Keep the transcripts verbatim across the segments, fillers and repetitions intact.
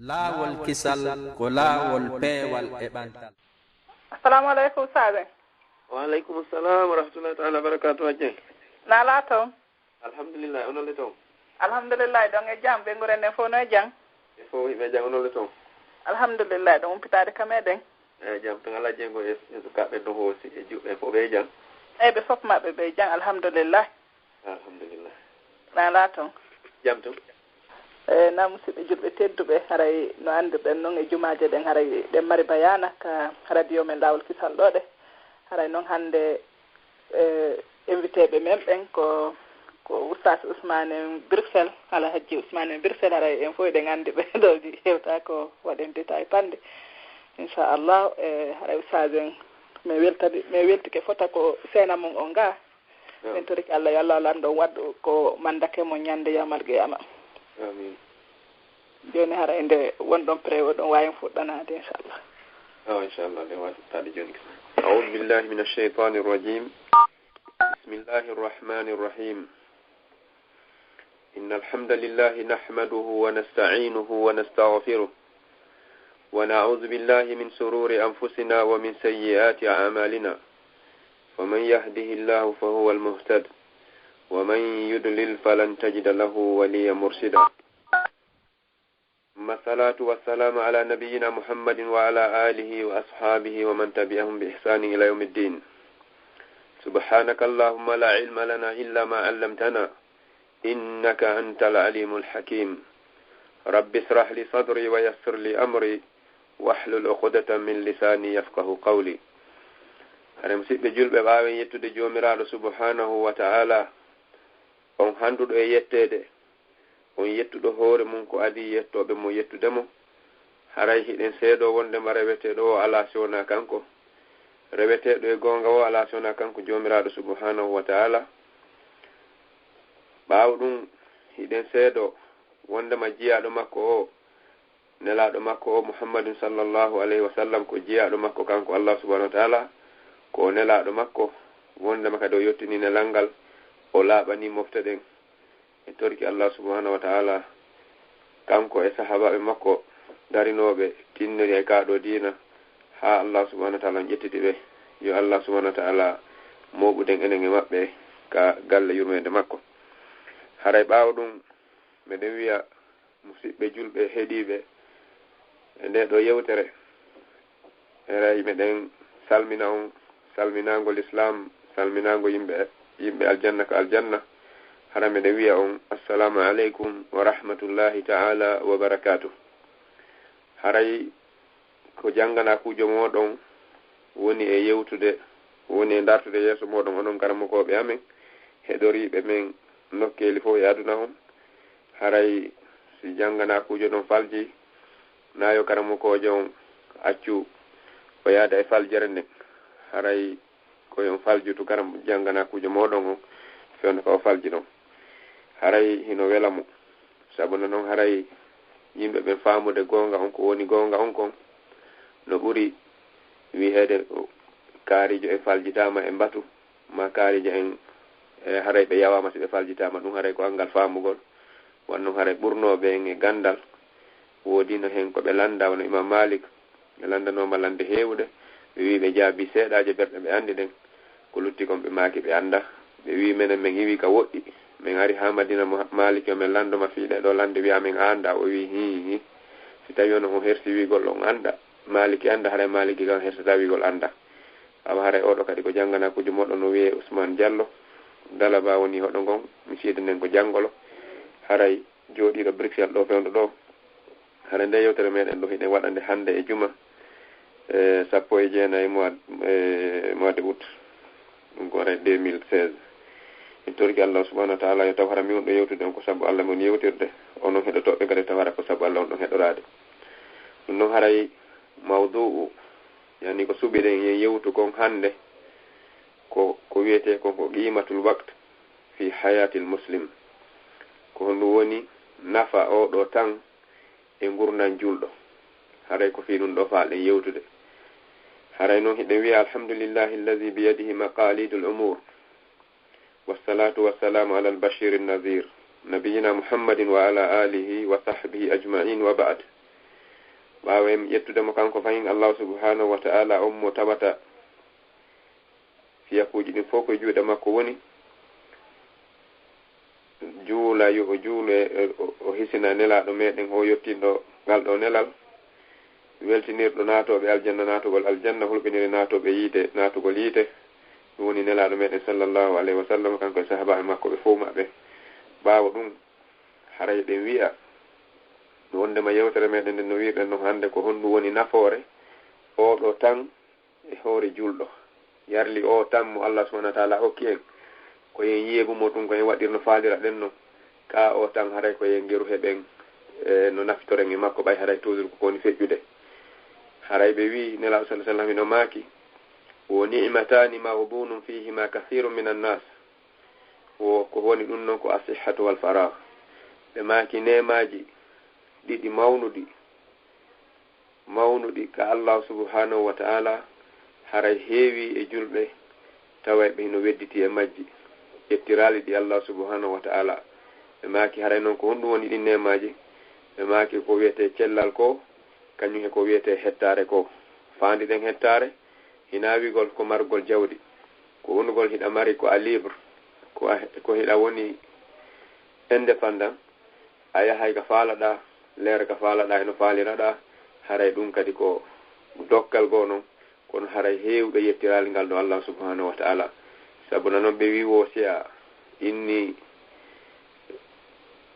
Laawol kisal ko laawol peewal e ɓantal. Assalamu aleykum, Saade. Wa aleykum salam wa rahmatullahi taala wa barakatuh, Hajji. Na laa toon? Alhamdulillah, onon le toon? Alhamdulillah, ɗon e jam, ɓe nguren nden fof no e jam? Ɓe fof hiɓe jam, onon le toon? Alhamdulillah, ɗum umpitaade kam e ɗen. Eeyi, jam tan, alaa jeengo e sukaɓe no hoosi e juɓɓe fof ɓe e jam? Eeyi, ɓe fof maɓɓe ɓe e jam, alhamdulillah. Alhamdulillah. Na laa toon? Jam toon. E, na musidɓe julɓe tedduɓe, haray no anndirɗen noon e jumaaje ɗen, haray ɗen mari bayaana ka radio men Laawol Kisal ɗo ɗe. Haray noon hannde, e, invité ɓe men ɓen ko, ko Oustaz Ousmane en Bruxelles, Alhajji Ousmane en Bruxelles, haray en fof eɗen anndi ɓe ɗo ɗi hewta ko waɗen détail panɗe. Inchallah, e, haray Oustaz en, mi weltani, mi weltike fota ko seena mon on ga. Min torike Allah, yo Allah lanɗo waɗɗo ko mandake mon ñande yawmal qiyama. Amin. Jooni hara e nde wonɗon pré o ɗon waawi fuɗɗanaade, inchallah. Awa, inchallah, nde waawi fuɗɗaade jooni. أعوذ بالله من الشيطان الرجيم. بسم الله الرحمن الرحيم. إن الحمد لله نحمده ونستعينه ونستغفره، ونعوذ بالله من شرور أنفسنا ومن سيئات أعمالنا، فمن يهده الله فهو المهتد، ومن يضلل فلن تجد له وليا مرشدا. ثم الصلاة والسلام على نبينا محمد وعلى آله وأصحابه ومن تبعهم بإحسان إلى يوم الدين. سبحانك اللهم لا علم لنا إلا ما علمتنا، إنك أنت العليم الحكيم. رب اشرح لي صدري ويسر لي أمري واحلل عقدة من لساني يفقه قولي. Hare musidɓe julɓe, ɓaawen yettude Joomiraaɗo subhanahu wa ta'ala, on handuɗo e yetteede, on yettuɗo hoore mum ko adii yettooɓe mo yettude mo. Haray hiɗen seedoo wonndema reweteeɗo o alaa si wonaa kanko. Reweteeɗo e goonga o alaa si wonaa kanko Joomiraaɗo subhanahu wa ta'ala. Ɓaawo ɗum, hiɗen seedoo wonndema jiyaaɗo makko o, nelaaɗo makko o, Muhammadun sallallahu alayhi wa sallam, ko jiyaaɗo makko kanko Allah subhanahu wa ta'ala, ko o nelaaɗo makko, wonndema kadi o yottinii nelal ngal, o laaɓanii mofte ɗen. En torike Allah subhanahu wa ta'ala, kanko e sahaabaaɓe makko darinooɓe tinnori e kaa ɗoo diina, haa Allah subhanahu wa ta'ala on ƴettiti ɓe. Yo Allah subhanahu wa ta'ala mooɓuden enen e maɓɓe ka galle yurmeende makko. Haray ɓaawo ɗum, meɗen wiya musidɓe julɓe heɗiiɓe e ndee ɗoo yewtere, haray meɗen salmina on, salminaango lislaam, salminaango yimɓe, yimɓe aljanna ka aljanna. Hara meɗen wiya on, assalamu aleykum wa rahmatullahi ta'ala wa barakatuh. Haray ko jannganaakuujo mooɗon woni e yewtude, woni e dartude yeeso mooɗon, onon karamokooɓe amen, heɗoriiɓe men nokkeeli fof e aduna on. Haray si jannganaakuujo ɗon falji, na yo karamokoojo on accu o yaada e faljere nden. Haray ko yo on faljutu karam-, jannganaakuujo mooɗon on, fewndo ka o falji ɗon. Haray hino wela mo. Sabu no non haray yimɓe ɓen faamude goonga on, ko woni goonga on kon, no ɓuri wi'eede kaarijo en faljitaama e mbatu, ma kaarijo en, e, haray ɓe yawaama si ɓe faljitaama. Ɗum haray ko anngal faamugol. Wano haray ɓurnooɓe en e ganndal, woodino heen ko ɓe lannda, wano Imam Malik, ɓe lanndanooma lannde heewuɗe, ɓe wii ɓe jaabii seeɗaaje berɗe ɓe anndi ɗen, ko lutti kon ɓe maaki ɓe annda. Ɓe wii menen men iwii ka woɗɗi, men ari haa Madina mo Malik yo men lanndo ma fii ɗee ɗoo lannde, wiyaa men a annda, o wii hii hii. Si tawii wano on hersi wiigol on annda, Maliki annda, haray Maliki kan hersataa wiigol annda. Awa haray oo ɗoo kadi ko jannganaakuujo mooɗon no wiyee Ousmane Diallo, Dalaba woni hoɗo ngon, mi siida nden ko janngolo. Haray jooɗiiɗo Bruxelles ɗoo fewndo ɗoo. Hara nde yewtere meɗen ɗo hiɗen waɗande hannde e juma, e sappo e jeenayi mois, e mois de août. Ɗum ko hara deux mille seize. En torki Allah subhanahu wa ta'ala yo taw hara mi wonɗo yewtude on ko sabu Allah mi woni yewtirde. Onon heɗotooɓe kadi taw hara ko sabu Allah on ɗon heɗoraade. Ɗum noon haray mawdu'u, yani ko suɓiɗen e yewtu kon hannde, ko, ko wiyetee kon ko qiimatul waqt fi hayatil muslim. Ko honɗum woni nafa oo ɗoo tan e ngurndan juulɗo. Haray ko fii ɗum ɗoo faalɗen yewtude. Haray noon hiɗen wiya, alhamdulillahi allazi biyadihi maqalidul umur. Wassalatu wassalamu ala al-bashir an-nazir, nabiyyina Muhammadin wa ala alihi wa sahbihi ajma'in, wa ba'd. Ɓaawo en ƴettude mo kanko fahin, Allah subhanahu wa ta'ala, on mo tawata fiyakuuji ɗin fof ko e juuɗe makko woni, juula, yo o juulu e, o, o hisina Nelaaɗo meɗen o yottinɗo ngal ɗo nelal, weltinirɗo naatooɓe aljanna naatugol aljanna, hulɓiniri naatooɓe yiite naatugol yiite. Ɗum woni Nelaaɗo meɗen sallallahu alayhi wa sallam, kanko e sahaabaaɓe makko ɓe fof maɓɓe. Ɓaawo ɗum, haray ɗen wi'a, wondema yewtere meɗen nden no wi'irɗen non hannde, ko honɗum woni nafoore oo ɗoo tan e hoore julɗo. Yarli oo tan mo Allah subhanahu wa ta'ala hokki en, ko en yeebu mo ɗum, ko en waɗir no faalira ɗen non. Ka oo tan haray ko en ngeru heɓen, e, no nafitoren e makko, ɓay haray toujours ko woni feƴƴude. Haray ɓe wi'i Nelaaɗo sallallahu alayhi wa sallam hino maaki, wo ni'mataani maghbunun fihima kathirun minan nas. Wo ko woni ɗum non ko as-sihhatu wal faragh. Ɓe maaki neemaaji ɗiɗi mawnuɗi, mawnuɗi ka Allah subhanahu wa ta'ala, haray heewi e julɓe, tawa ɓe hino wedditi e majji, ƴettiraali ɗi Allah subhanahu wa ta'ala. Ɓe maaki, haray non ko honɗum woni ɗin neemaaji? Ɓe maaki, ko wi'etee cellal ko, kañum e ko wi'etee hettaare ko. Faandi ɗen hettaare, hinaa wi'ugol ko margol jawdi, ko wonugol hiɗa mari ko a libre, ko a, ko hiɗa woni indépendant, a yahay ka faalaɗaa, leere ka faalaɗaa e no faaliraɗaa, haray ɗum kadi ko dokkal goo non, kono haray heewɓe yettiraali ngal ɗo Allah subhanahu wa ta'ala. Sabu na non ɓe wi'i wo si a inni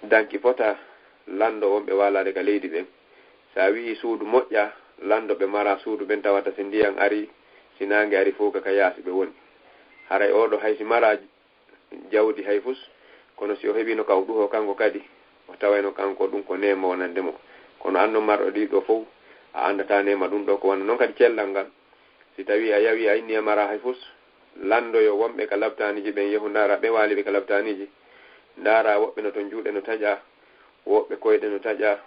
danki fota, lanndo wonɓe waalaade ka leydi ɓen. Si a wi'i suudu moƴƴa, lanndo ɓe mara suudu ɓen tawata si ndiyan ari, si naange ari fof ka, ka yaasi ɓe woni. Haray oo ɗoo hay si mara jawdi hay fus, kono si o heɓiino ka o ɗuhoo kanko kadi, o tawayno kanko ɗum ko neema wonande mo. Kono an non marɗo ɗii ɗoo fof, a anndataa neema ɗum ɗoo ko wano non kadi cellal ngal. Si tawii a yawii a inni a mara hay fus, lanndoyo wonɓe ka labtaaniiji ɓen, yahu ndaara ɓe waaliɓe ka labtaaniiji. Ndaara woɓɓe no ton juuɗe no taƴaa, woɓɓe koyɗe no taƴaa,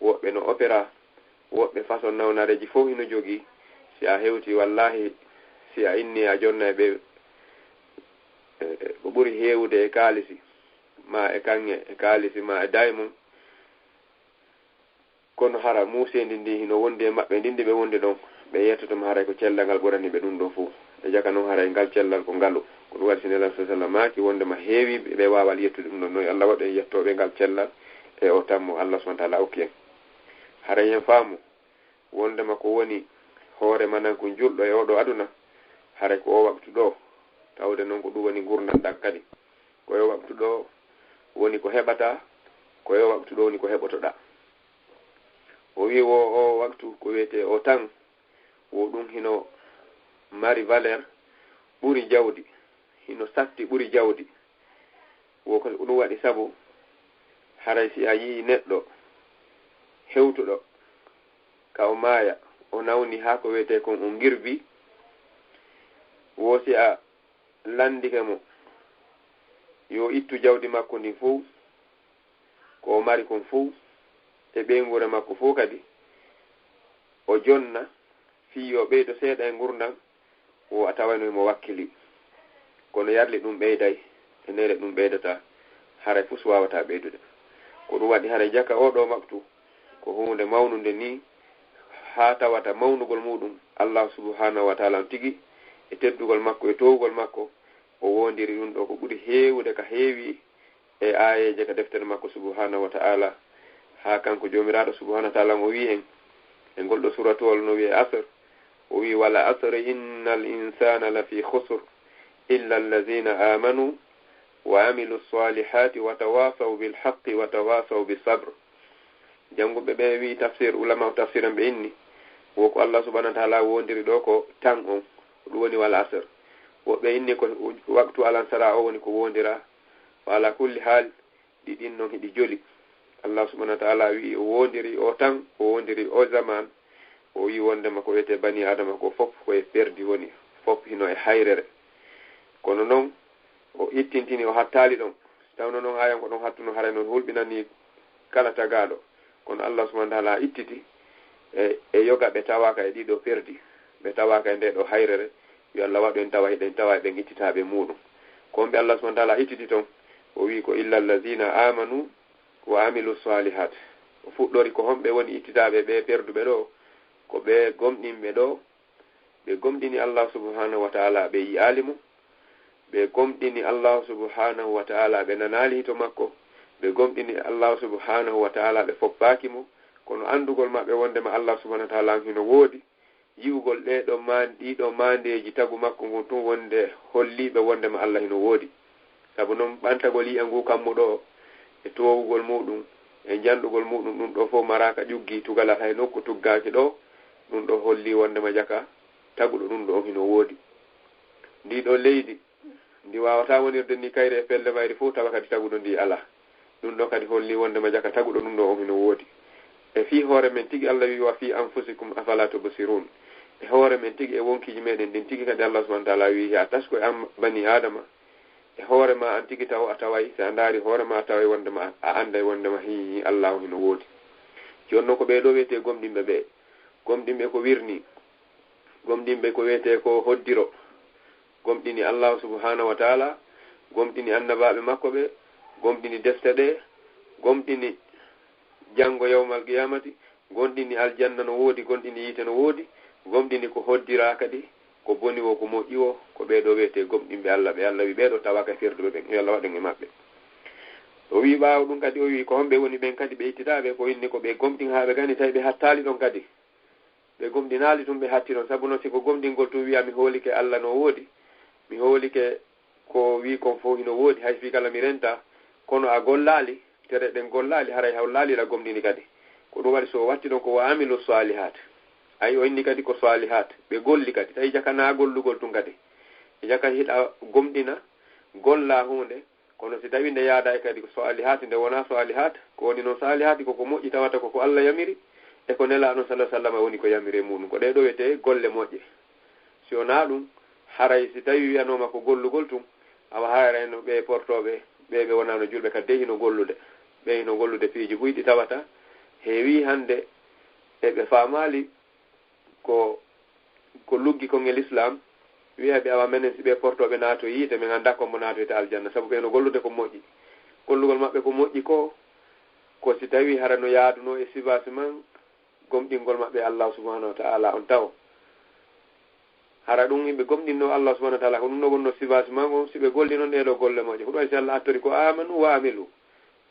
woɓɓe no opéra, woɓɓe façon nawnareeji fof hino jogii. Si a hewtii, wallaahi, si a inni a jonna e ɓe, e, e, ko ɓuri heewude e kaalisi, ma e kaŋŋe, e kaalisi, ma e diamond, kono hara muuseendi ndi hino wondi e maɓɓe, ndin ndi ɓe wondi ɗon, ɓe yettoto ma haray ko cellal ngal ɓurani ɓe ɗum ɗoo fof. E jaka non haray ngal cellal ko ngalu. Ko ɗum waɗi si Nelaaɗo sallallahu alayhi wa sallam maaki wondema heewii ɓe waawaa yettude ɗum ɗon. No yo Allah waɗu en yettooɓe ngal cellal e oo tan mo Allah subhanahu wa ta'ala okki en. Haray en faamu wondema ko woni hoore manankun julɗo e oo ɗoo aduna, haray ko oo waqtu ɗoo, tawde non ko ɗum woni ngurndan ɗan kadi. Ko e oo waqtu ɗoo woni ko heɓataa, ko e oo waqtu ɗoo woni ko heɓotoɗaa. O wi'i wo oo waqtu ko wi'etee oo tan, wo ɗum hino mari valeur ɓuri jawdi, hino satti ɓuri jawdi. Wo ko ɗum waɗi sabu haray si a yi'i neɗɗo hewtuɗo ka o maaya, o nawni haa ko wi'etee kon o ngirbi, wo si a lanndike mo yo ittu jawdi makko ndin fow, ko o mari kon fow, e ɓeynguure makko fow kadi, o jonna fii yo ɓeydo seeɗa e ngurndan, wo a tawayno himo wakkili. Kono yarli ɗum ɓeyday, e neere ɗum ɓeydataa, haray fus waawataa ɓeydude. Ko ɗum waɗi haray jaka oo ɗoo waqtu ko huunde mawnunde nii, haa tawata mawnugol muuɗum Allah subhanahu wa ta'ala on tigi, e teddugol makko, e toowugol makko, o woondiri ɗum ɗoo ko ɓuri heewude ka heewi e aayeeje ka deftere makko subhanahu wa ta'ala, haa kanko Joomiraaɗo subhanahu wa ta'ala o wi'i en e ngol ɗoo suuratuwol no wi'ee Asr, o wi'i, "Wal asri innal insana lafi khusr, illa allazina amanu wa amilu salihati wa tawasaw bil haqqi wa tawasaw bis sabr." Jannguɓe ɓe wi'i tafsir, ulama tafsir en ɓe inni, wo ko Allah subhanahu wa ta'ala woondiri ɗoo ko tan on, ko ɗum woni wal asr. Woɓɓe inni ko waqtu alansara o woni ko woondiraa. Wa ala kulli haal, ɗi ɗin non hiɗi joli. Allah subhanahu wa ta'ala wi'i o woondiri o tan, o woondiri o zaman, o wi'i wondema ko wi'etee bani Adama ko fop ko e perdi woni, fop hino e hayrere. Kono non, o ittintini, o hattaali ɗon. Si tawno non aayan ko ɗon hattuno, haray non hulɓinani kala tagaaɗo. Kono Allah subhanahu wa ta'ala ittiti e, e yoga ɓe tawaaka e ɗiɗo perdi, ɓe tawaaka e nde ɗo hayrere, yo Allah waɗu en tawa hiɗen tawa e ɓen ittitaaɓe muuɗum. Ko on ɓe Allah subhanahu wa ta'ala ittiti ton, o wi'i ko illa allazina amanu wa amilu salihat. O fuɗɗori ko honɓe woni ittitaaɓe ɓe perduɓe ɗo? Ko ɓe gomɗinɓe ɗo, ɓe gomɗini Allah subhanahu wa ta'ala, ɓe yi'aali mo, ɓe gomɗini Allah subhanahu wa ta'ala, ɓe nanaali hito makko, ɓe gomɗini Allah subhanahu wa ta'ala, ɓe foppaaki mo, kono anndugol maɓɓe wonndema Allah subhanahu wa ta'ala on hino woodi, yi'ugol ɗee ɗoo maan-, ɗii ɗoo maandeeji tagu makko ngun tun wonnde holliiɓe wonndema Allah hino woodi. Sabu non ɓantagol yi'a ngu kammu ɗoo, e toowugol muuɗum, e njanɗugol muuɗum, ɗum ɗoo fow maraaka ƴuggi, tugalaa hay nokku tuggaaki ɗoo, ɗum ɗoo hollii wonndema jaka taguɗo ɗum ɗoo on hino woodi. Ndii ɗoo leydi, ndi waawataa wonirde ni kayre e pelle mayri fow tawa kadi taguɗo ndi alaa. Ɗum ɗoo kadi hollii wonndema jaka taguɗo ɗum ɗoo on hino woodi. E fii hoore men tigi Allah wi'i, "Wa fii anfusikum afalaa tubsirun." E hoore men tigi, e wonkiiji meɗen ɗin tigi kadi Allah subhanahu wa ta'ala wi'i, "Yaa tasko e an bani Aadama, e hoore maa an tigi taw a taway, si a ndaari hoore maa a taway wonndema a, a annday wonndema hii Allaahu hino woodi." Jooni non ko ɓee ɗoo wi'etee gomɗinɓe ɓee. Gomɗinɓe ko wirnii. Gomɗinɓe ko wi'etee ko hoddiro. Gomɗini Allaahu subhanahu wa ta'ala, gomɗini annabaaɓe makko ɓe, gomɗini defte ɗe, gomɗini janngo yawmal qiyamati, gomɗini aljanna no woodi, gomɗini yiite no woodi, gomɗini ko hoddiraa kadi, ko boni woo, ko moƴƴi woo, ko ɓee ɗoo wi'etee gomɗinɓe Allah ɓe. Allah wi'i ɓee ɗoo tawaaka e ferduɓe ɓen, yo Allah waɗ en e maɓɓe. O wi'i ɓaawo ɗum kadi, o wi'i ko honɓe woni ɓen kadi ɓe ittitaaɓe, ko inni ko ɓe gomɗin haa ɓe gani tawi ɓe hattaali ɗon kadi. Ɓe gomɗinaali tun ɓe hatti ɗon, sabu non si ko gomɗingol tun wi'a mi hoolike Allah no woodi, mi hoolike ko wi'i kon fow hino woodi, hay fii kala mi renta, kono a gollaali, tere ɗen gollaali, haray a hollaali hiɗa gomɗini kadi. Ko ɗum waɗi so o watti ɗon ko wa amilu salihat. Ay o inni kadi ko salihat, ɓe golli kadi, tawi jaka naa gollugol tun kadi. E jaka hiɗa gomɗina, golla huunde, kono si tawi nde yaadaay kadi ko salihat, nde wonaa salihat, ko woni non salihat ko ko moƴƴi tawata ko ko Allah yamiri, e ko Nelaaɗo sallallahu alaihi wasallam woni ko yamiri e muɗum. Ko ɗee ɗoo wi'etee golle moƴƴe. Si wonaa ɗum, haray si tawi wi'anooma ko gollugol tun, awa haray no ɓee portooɓe, ɓee ɓe wonaano julɓe kadi dey hino gollude. Ɓee hino gollude piiji buy ɗi tawata heewii hannde e ɓe faamaali ko, ko luggi kon e Lislaam, wi'a ɓe awa menen si ɓee portooɓe naatoyi yiite, men anndaa ko mbo naatoyta aljanna, sabu ɓee no gollude ko moƴƴi. Gollugol maɓɓe ko moƴƴi ko, ko si tawi hara no yaadunoo e sibaasi man gomɗingol maɓɓe Allah subhanahu wa ta'ala on tawo. Hara ɗum yimɓe gomɗinnoo Allah subhanahu wa ta'ala, ko ɗum ɗoo wonnoo sibaasi man on, si ɓe golli non ɗee ɗoo golle moƴƴe. Ko ɗum waɗi si Allah attori ko amanu wa amilu.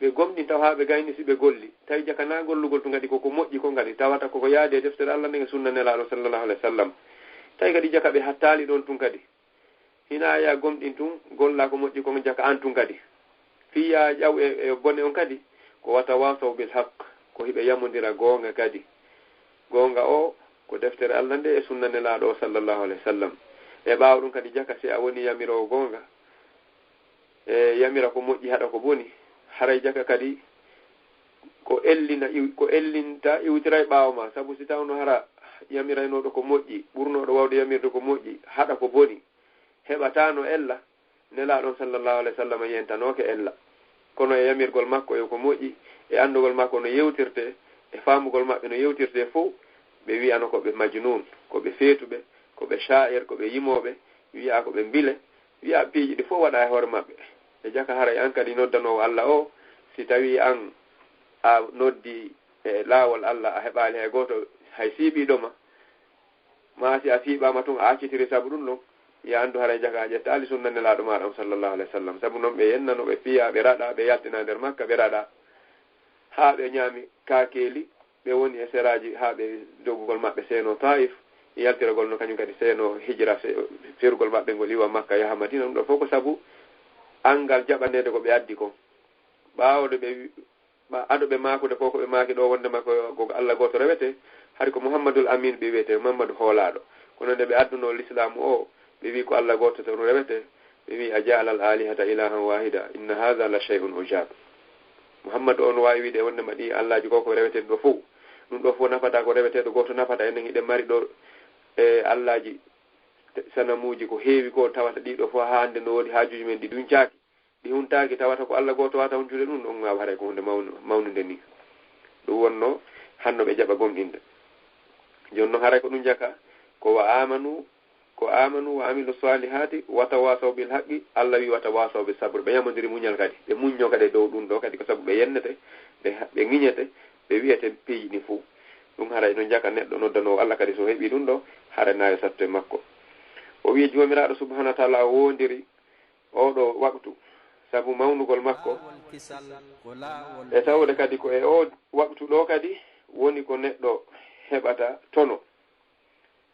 Ɓe gomɗin taw haa ɓe gayni si ɓe golli. Tawi jaka naa gollugol tun kadi ko ko moƴƴi kon kadi. Tawata ko ko yaadi e deftere Allah nden e sunna Nelaaɗo sallallahu alaihi wasallam. Tawi kadi jaka ɓe hattaali ɗon tun kadi. Hinaa yaa gomɗin tun, golla ko moƴƴi kon jaka an tun kadi. Fii yaa ƴaw e, e bone on kadi, ko wa tawasaw bil haqq, ko hiɓe yamondira goonga kadi. Goonga o, ko deftere Allah nde e sunna Nelaaɗo o sallallahu alaihi wasallam. E ɓaawo ɗum kadi jaka si a woni yamiroowo goonga, e yamira ko moƴƴi haɗa ko boni, haray jaka kadi ko ellina iw-, ko ellinta iwtira e ɓaawo ma. Sabu si tawno hara yamiraynooɗo ko moƴƴi, ɓurnooɗo waawde yamirde ko moƴƴi, haɗa ko boni, heɓataano ella, Nelaaɗo on sallallahu alaihi wasallam yentanooke ella. Kono e yamirgol makko e ko moƴƴi, e anndugol makko no yewtirtee, e faamugol maɓɓe no yewtirtee fow, ɓe wi'ano ko ɓe majnuun, ko ɓe feetuɓe, ko ɓe sha'ir, ko ɓe yimooɓe, wi'a ko ɓe mbile, wi'a piiji ɗi fow waɗa e hoore maɓɓe. E jaka haray an kadi noddanoowo Allah o, si tawii an a noddi e laawol Allah, a heɓaali hay gooto, hay siiɓiiɗo ma, maa si a siiɓaama tun, a accitiri sabu ɗum ɗon, yo anndu haray jaka a ƴettaali sunna Nelaaɗo maaɗa on sallallahu alaihi wasallam. Sabu non ɓe yenna no ɓe piya, ɓe raɗa, ɓe yaltina nder Makka, ɓe raɗa. Haa ɓe ñaami kaakeeli, ɓe woni e seraaji, haa ɓe dogugol maɓɓe seeno Taif, e yaltiragol no kañum kadi seeno hijra, se-, ferugol maɓɓe ngol iwa Makka yaha Madina. Ɗum ɗo fof ko sabu anngal jaɓaneede ko ɓe addi kon. Ɓaawo de ɓe wi-, ɓa-, ado ɓe maakude ko, ko ɓe maaki ɗo wonde ma ko, ko Allah gooto rewete, hari ko Muhammadul Amin ɓe wiyete, Muhammadu hoolaaɗo. Kono nde ɓe adduno Lislaamu o, ɓe wi ko Allah gooto tan rewete, ɓe wi, "A ja'ala al-alihata ilahan wahida, inna hadha la shay'un ujab." Muhammadu on waawi wiide wonde ma ɗi Allaaji ko, ko rewete ɗo fof. Ɗum ɗo fof nafata ko reweteeɗo gooto nafata. Enen hiɗen mari ɗo, e, Allaaji te-, sanamuuji ko heewi ko tawata ɗi ɗo fof haa hannde no woodi haajuuji men ɗi duncaaki. Ɗi huntaaki tawata ko Allah gooto wata huncude ɗum, ɗum waawa haray ko hunde mawnu-, mawnunde ni. Ɗum wonno hanno ɓe jaɓa gomɗinde. Jooni noon haray ko ɗum jaka, ko wa amanu, ko amanu wa amilu salihati, wa tawasaw bil haqqi, Allah wi wa tawasaw bis sabr. Ɓe yamondiri muñal kadi. Ɓe muñño kadi e dow ɗum ɗo kadi ko sabu ɓe yennete, ɓe ha-, ɓe ŋiñete, ɓe wi'ete piiji ɗin fuu. Ɗum haray no jaka neɗɗo noddanoowo Allah kadi, so heɓii ɗum ɗo, haray na yo sattu e makko. O wi'i Joomiraaɗo subhaanahu wa ta'aala o woondiri oo ɗoo waqtu sabu mawnugol makko, e tawde kadi ko e oo waqtu ɗoo kadi woni ko neɗɗo heɓata tono.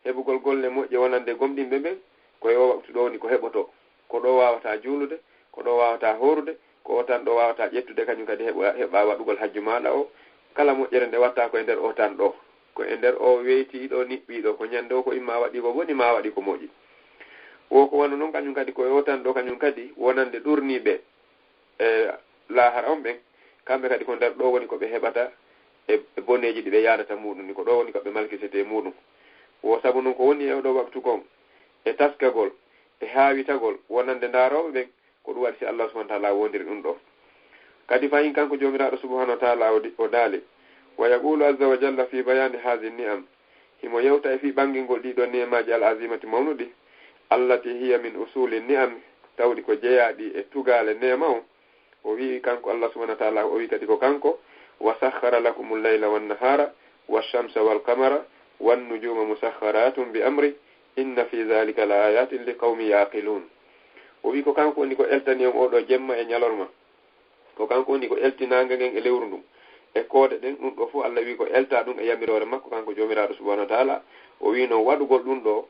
Heɓugol golle moƴƴe wonande gomɗinɓe ɓen, ko e oo waqtu ɗoo woni ko heɓotoo. Ko ɗoo waawataa juulude, ko ɗoo waawataa hoorude, ko oo tan ɗoo waawataa ƴettude kañum kadi heɓa, heɓa waɗugol hajju maaɗa o. Kala moƴƴere nde watta ko e nder oo tan ɗoo. Ko e nder oo weyti ɗoo, niɓɓi ɗoo, ko ñande o ko imma waɗi ko boni, ma waɗi ko moƴƴi. Wo ko wano non kañum kadi, ko e oo tan ɗoo kañum kadi wonande ɗurniiɓe e laahara on ɓen, kamɓe kadi ko nder ɗoo woni ko ɓe heɓata e, e boneeji ɗi ɓe yaadata muuɗum ni, ko ɗoo woni ko ɓe malkisete muuɗum. Wo sabu non ko woni e oo ɗoo waqtu kon, e taskagol, e haawitagol wonande ndaarooɓe ɓen, ko ɗum waɗi si Allah subhaanahu wa ta'aala woondiri ɗum ɗoo. Kadi fahin kanko Joomiraaɗo subhaanahu wa ta'aala o di-, o daali, "Wa yaqulu azza wa jalla fi bayaani haadhihi ni'am." Himo yewta e fii ɓangingol ɗii ɗoo neemaaji al azimati mawnuɗi, "allati hiya min usuli ni'am", tawɗi ko jeyaaɗi e tugaale neema on. O wi'i kanko Allah subhaanahu wa ta'aala, o wi'i kadi ko kanko, "Wa sakhkhara lakumul layla wan nahaara, wash shamsa wal qamara, wan nujuuma musakhkharaatun bi amrih, inna fi dhaalika la aayaatin li qawmin ya'qiluun." O wi'i ko kanko woni ko eltani on oo ɗoo jemma e ñalorma. Ko kanko woni ko elti naange ngen e lewru ndun. E koode ɗen, ɗum ɗoo fof Allah wi'i ko elta ɗum e yamiroore makko kanko Joomiraaɗo subhaanahu wa ta'aala. O wi'i noon waɗugol ɗum ɗoo,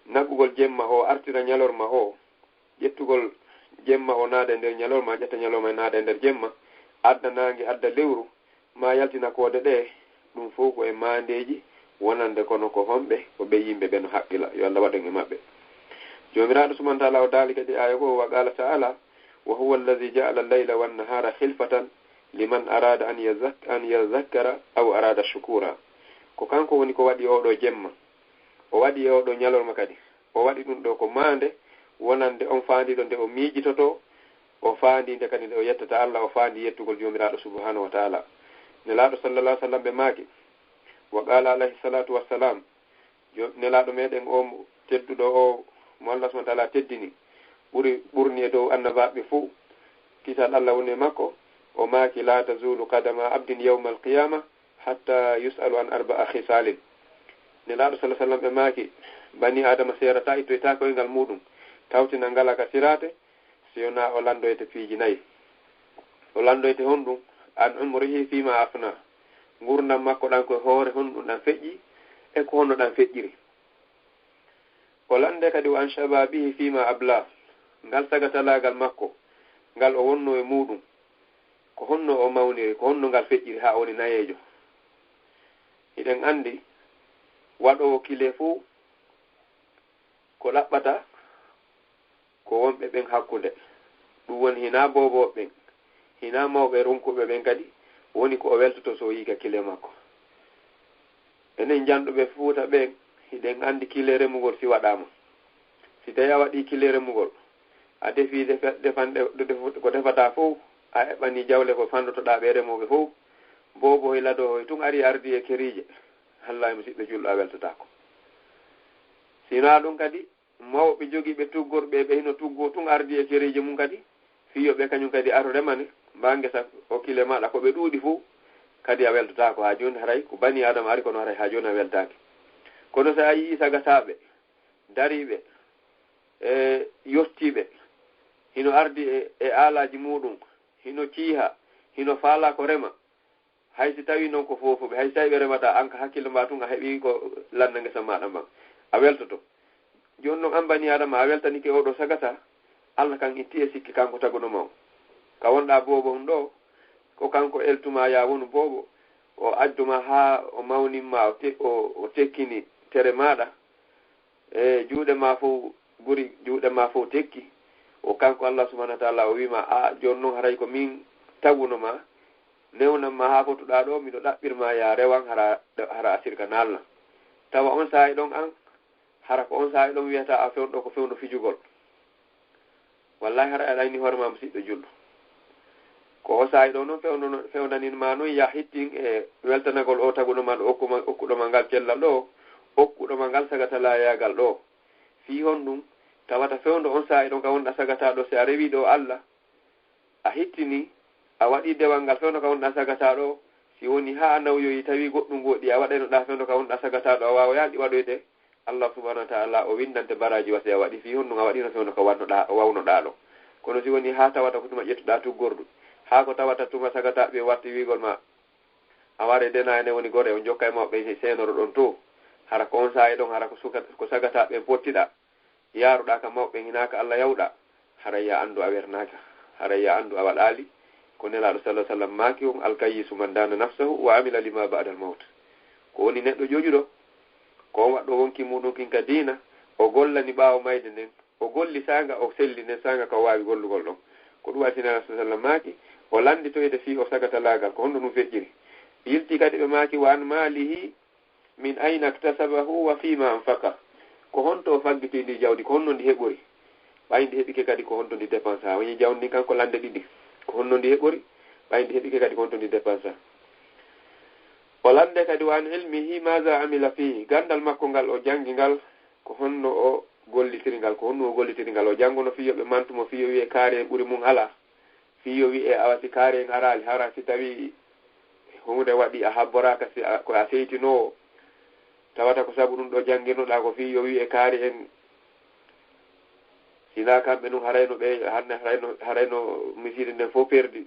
naɓugol jemma o, artira ñalorma o, ƴettugol jemma o naada e nder ñalorma, ƴetta ñalorma e naada e nder jemma, adda naange, adda lewru, ma yaltina koode ɗe, ɗum fof ko e maandeeji wonande kono ko honɓe, ko ɓe yimɓe ɓe no haqqila, yo Allah waɗ en e maɓɓe. Joomiraaɗo subhaanahu wa ta'aala o daali kadi aaya goo, wa qaala ta'aala, "Wa huwa alladhi ja'ala al-layla wan nahaara khilfatan liman araada an yazak-, an yadhakkara aw araada shukuura." Ko kanko woni ko waɗi oo ɗoo jemma, o waɗi e oo ɗoo ñalorma kadi. O waɗi ɗum ɗoo ko maande, wonande on faandiiɗo nde o miijitotoo, o faandii nde kadi nde o yettata Allah, o faandii yettugol Joomiraaɗo subhaanahu wa ta'aala. Nelaaɗo sallallahu alaihi wa sallam ɓe maaki, wa qaala alayhi salaatu wa salaam, jo-, Nelaaɗo meɗen o tedduɗo o, mo Allah subhaanahu wa ta'aala teddini, ɓuri, ɓurni e dow annabaaɓe fuu, kisal Allah woni e makko, o maaki, "La tazuulu qadama abdin yawmal qiyaama hatta yus'alu an arba'a khisaalin." Nelaaɗo sallallahu alaihi wa sallam ɓe maaki, bani Aadama seerataa, ittoytaa koyngal muuɗum, tawtina ngala ka siraate, si wonaa o lanndoyte piiji nayi. O lanndoyte honɗum? An umrihi fima afna. Ngurndan makko ɗan ko e hoore honɗum ɗan feƴƴi, e ko honno ɗan feƴƴiri. O lannde kadi wa an shababihi fima abla. Ngal sagatalaagal makko, ngal o wonno e muuɗum, ko honno o mawniri, ko honno ngal feƴƴiri haa o woni nayeejo. Hiɗen anndi waɗoowo kile fuu ko ɗaɓɓata ko wonɓe ɓen hakkunde. Ɗum woni hinaa boobooɓe ɓen, hinaa mawɓe runkuɓe ɓen kadi woni ko o weltoto so o yii ka kile makko. Enen janɗuɓe Fuuta ɓen, hiɗen anndi kile remugol si waɗaama. Si tawii a waɗii kile remugol, a defii defa-, defanɗe, ɗo defu-, ko defataa fof, a eɓɓanii jawle ko fanndotoɗaa ɓe remooɓe fof, boobo hoy lado hoy tun ari ardi e keriije, hallaahi musiɗɗo julɗo a weltotaako. Si hinaa ɗum kadi, mawɓe jogiiɓe tuggorɓe ɓe hino tuggoo tun ardi e keriije mum kadi, fii yo ɓe kañum kadi aro remane, mbaa ngesa o kile maaɗa ko ɓe ɗuuɗi fof, kadi a weltotaako haa jooni haray ko bani Aadama ari kono haray haa jooni a weltaaki. Kono si a yii sagataaɓe, dariiɓe, e yottiiɓe, hino ardi e, e aalaaji muuɗum, hino ciiha, hino faalaa ko rema, hay si tawii non ko foofuɓe, hay si tawii ɓe remataa, an ka hakkille maa tun a heɓii ko lannda ngesa maaɗa mban, a weltoto. Jooni non an bani Aadama a weltanike oo ɗoo sagata, Allah kan itti e sikki kanko taguno ma o. Ka wonɗaa boobo on ɗoo, ko kanko eltu ma yaa wonu boobo, o addu ma haa o mawnin ma, o te-, o, o tekkini tere maaɗa, e juuɗe ma fof, guri juuɗe ma fof tekki. O kanko Allah subhanahu wa ta'ala o wiima, a jooni noon haray ko min taguno ma, newnan ma haa fotuɗaa ɗoo, miɗo ɗaɓɓir ma yaa rewan hara, hara a sirka naalna. Tawa on saa'i ɗon an, hara ko on saa'i ɗon wiyata a fewndo ko fewndo fijugol. Wallahi hara aɗa anni hoore ma musiɗɗo julɗo. Ko o saa'i ɗoo noon fewndo, fewndanin ma noon yaa hittin e weltanagol o taguɗo ma ɗo, okkuma, okkuɗo ma ngal cellal ɗo, okkuɗo ma ngal sagatalayaagal ɗo. Fii honɗum? Tawata fewndo on saa'i ɗon ka wonɗa sagata ɗo, si a rewi ɗo Allah, a hittini, a waɗi dewal ngal fewndo ka wonɗa sagata ɗo, Si woni haa a nawyoyi, tawi goɗɗum woɗi, a waɗayno ɗa fewndo ka wonɗa sagataaɗo, a waawoyaali ɗi waɗoyde, Allah subhanahu wa ta'ala o winndante baraaji wasi a waɗi, fii honɗum a waɗino fewndo ka wannoɗa, o wawnoɗa ɗo. Kono si woni haa tawata ko tuma ƴettuɗa tuggordu, haa ko tawata tuma sagataaɓe watti wiigol ma, a ware dena ene woni gore, on jokka e mawɓe seenoro ɗon to. Hara ko on saa'i ɗon, hara ko suka-, ko sagataaɓe pottiɗa. Yaaruɗa ka mawɓe, hinaa ka Allah yawɗa, haray ya anndu a wernaaka, haray ya anndu a waɗaali ko Nelaaɗo sallallahu alaihi wasallam maaki on, "Alkayyisu man dana nafsahu wa amila lima ba'dal mawt." Ko woni neɗɗo jojuɗo, ko on waɗɗo wonki muɗum kin ka diina, o gollani ɓaawo mayde nden, o golli saanga, o selli nden saanga ka o waawi gollugol ɗon. Ko ɗum waɗi Nelaaɗo sallallahu alaihi wasallam maaki, o landitoyde fii o sagatalaagal, ko honno ɗum feƴƴiri. Yilti kadi ɓe maaki, "Wa an malihi min ayna iktasabahu wa fima anfaqa." Ko honto o faggiti ndi jawdi, ko honno ndi heɓori? Ɓay ndi heɓike kadi, ko honto ndi dépensa? Woni jawdi ndin kanko lande ɗiɗi. Ko honno ndi heɓori? Ɓay ndi heɓike kadi, ko honto ndi dépensa? O lande kadi, "Wa an ilmihi maza amila fihi." Gandal makko ngal o jangi ngal, ko honno o gollitiri ngal, ko honno o gollitiri ngal? O jangono fii yo ɓe mantu mo, fii yo wi'e kaari en ɓuri mum alaa. Fii yo wi'e, awa si kaari en araali, hara si tawi huunde waɗi a habboraaka, si a, ko a seytinoowo, tawata ko sabu ɗum ɗo janngirnoɗaa ko fii yo wi'e kaari en, sinaa kamɓe ɗum harayno ɓe, hanne harayno, harayno misiri nden fof perdi.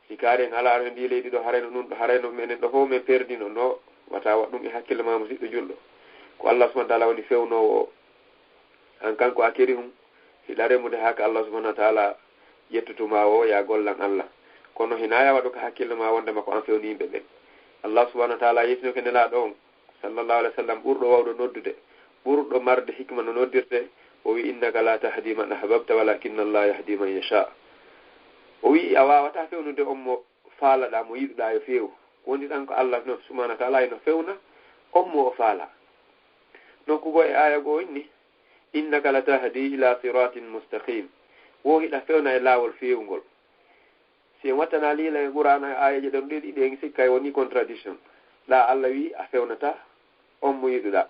Si kaari en alaa e ndi leydi ɗo, harayno ɗum ɗo, harayno menen ɗo fof men perdino. No, wata waɗ ɗum e hakkille ma, musiɗɗo julɗo. Ko Allah subhanahu wa ta'ala woni fewnoowo o. An kanko a kerihum, hiɗa remude haa ka Allah subhanahu wa ta'ala ƴettutu ma o, ya gollan Allah. Kono hinaa ya waɗu ka hakkille ma wonde ma ko an fewni yimɓe ɓen. Allah subhanahu wa ta'ala yettinoke Nelaaɗo on, sallallahu alaihi wasallam, ɓurɗo wawɗo noddude, ɓurɗo marde hikma no noddirte, o wi, "Innaka la tahdi man ahbabta walakinna Allah yahdi man yasha." O wi, a wawata fewnude on mo faalaɗa, mo yiɗuɗa yo feewu. Ko woni ɗan ko Allah no subhanahu wa ta'ala no fewna on mo o faala. Nokku goo e aya goo inni, "Innaka la tahdi ila siratin mustaqim." Wo hiɗa fewna e laawol feewungol. Si en wattana liila e Qur'aana e aayeeje ɗen ɗiɗi ɗen, sikkay woni contradiction. Ɗa Allah wi a fewnata on mo yiɗuɗa.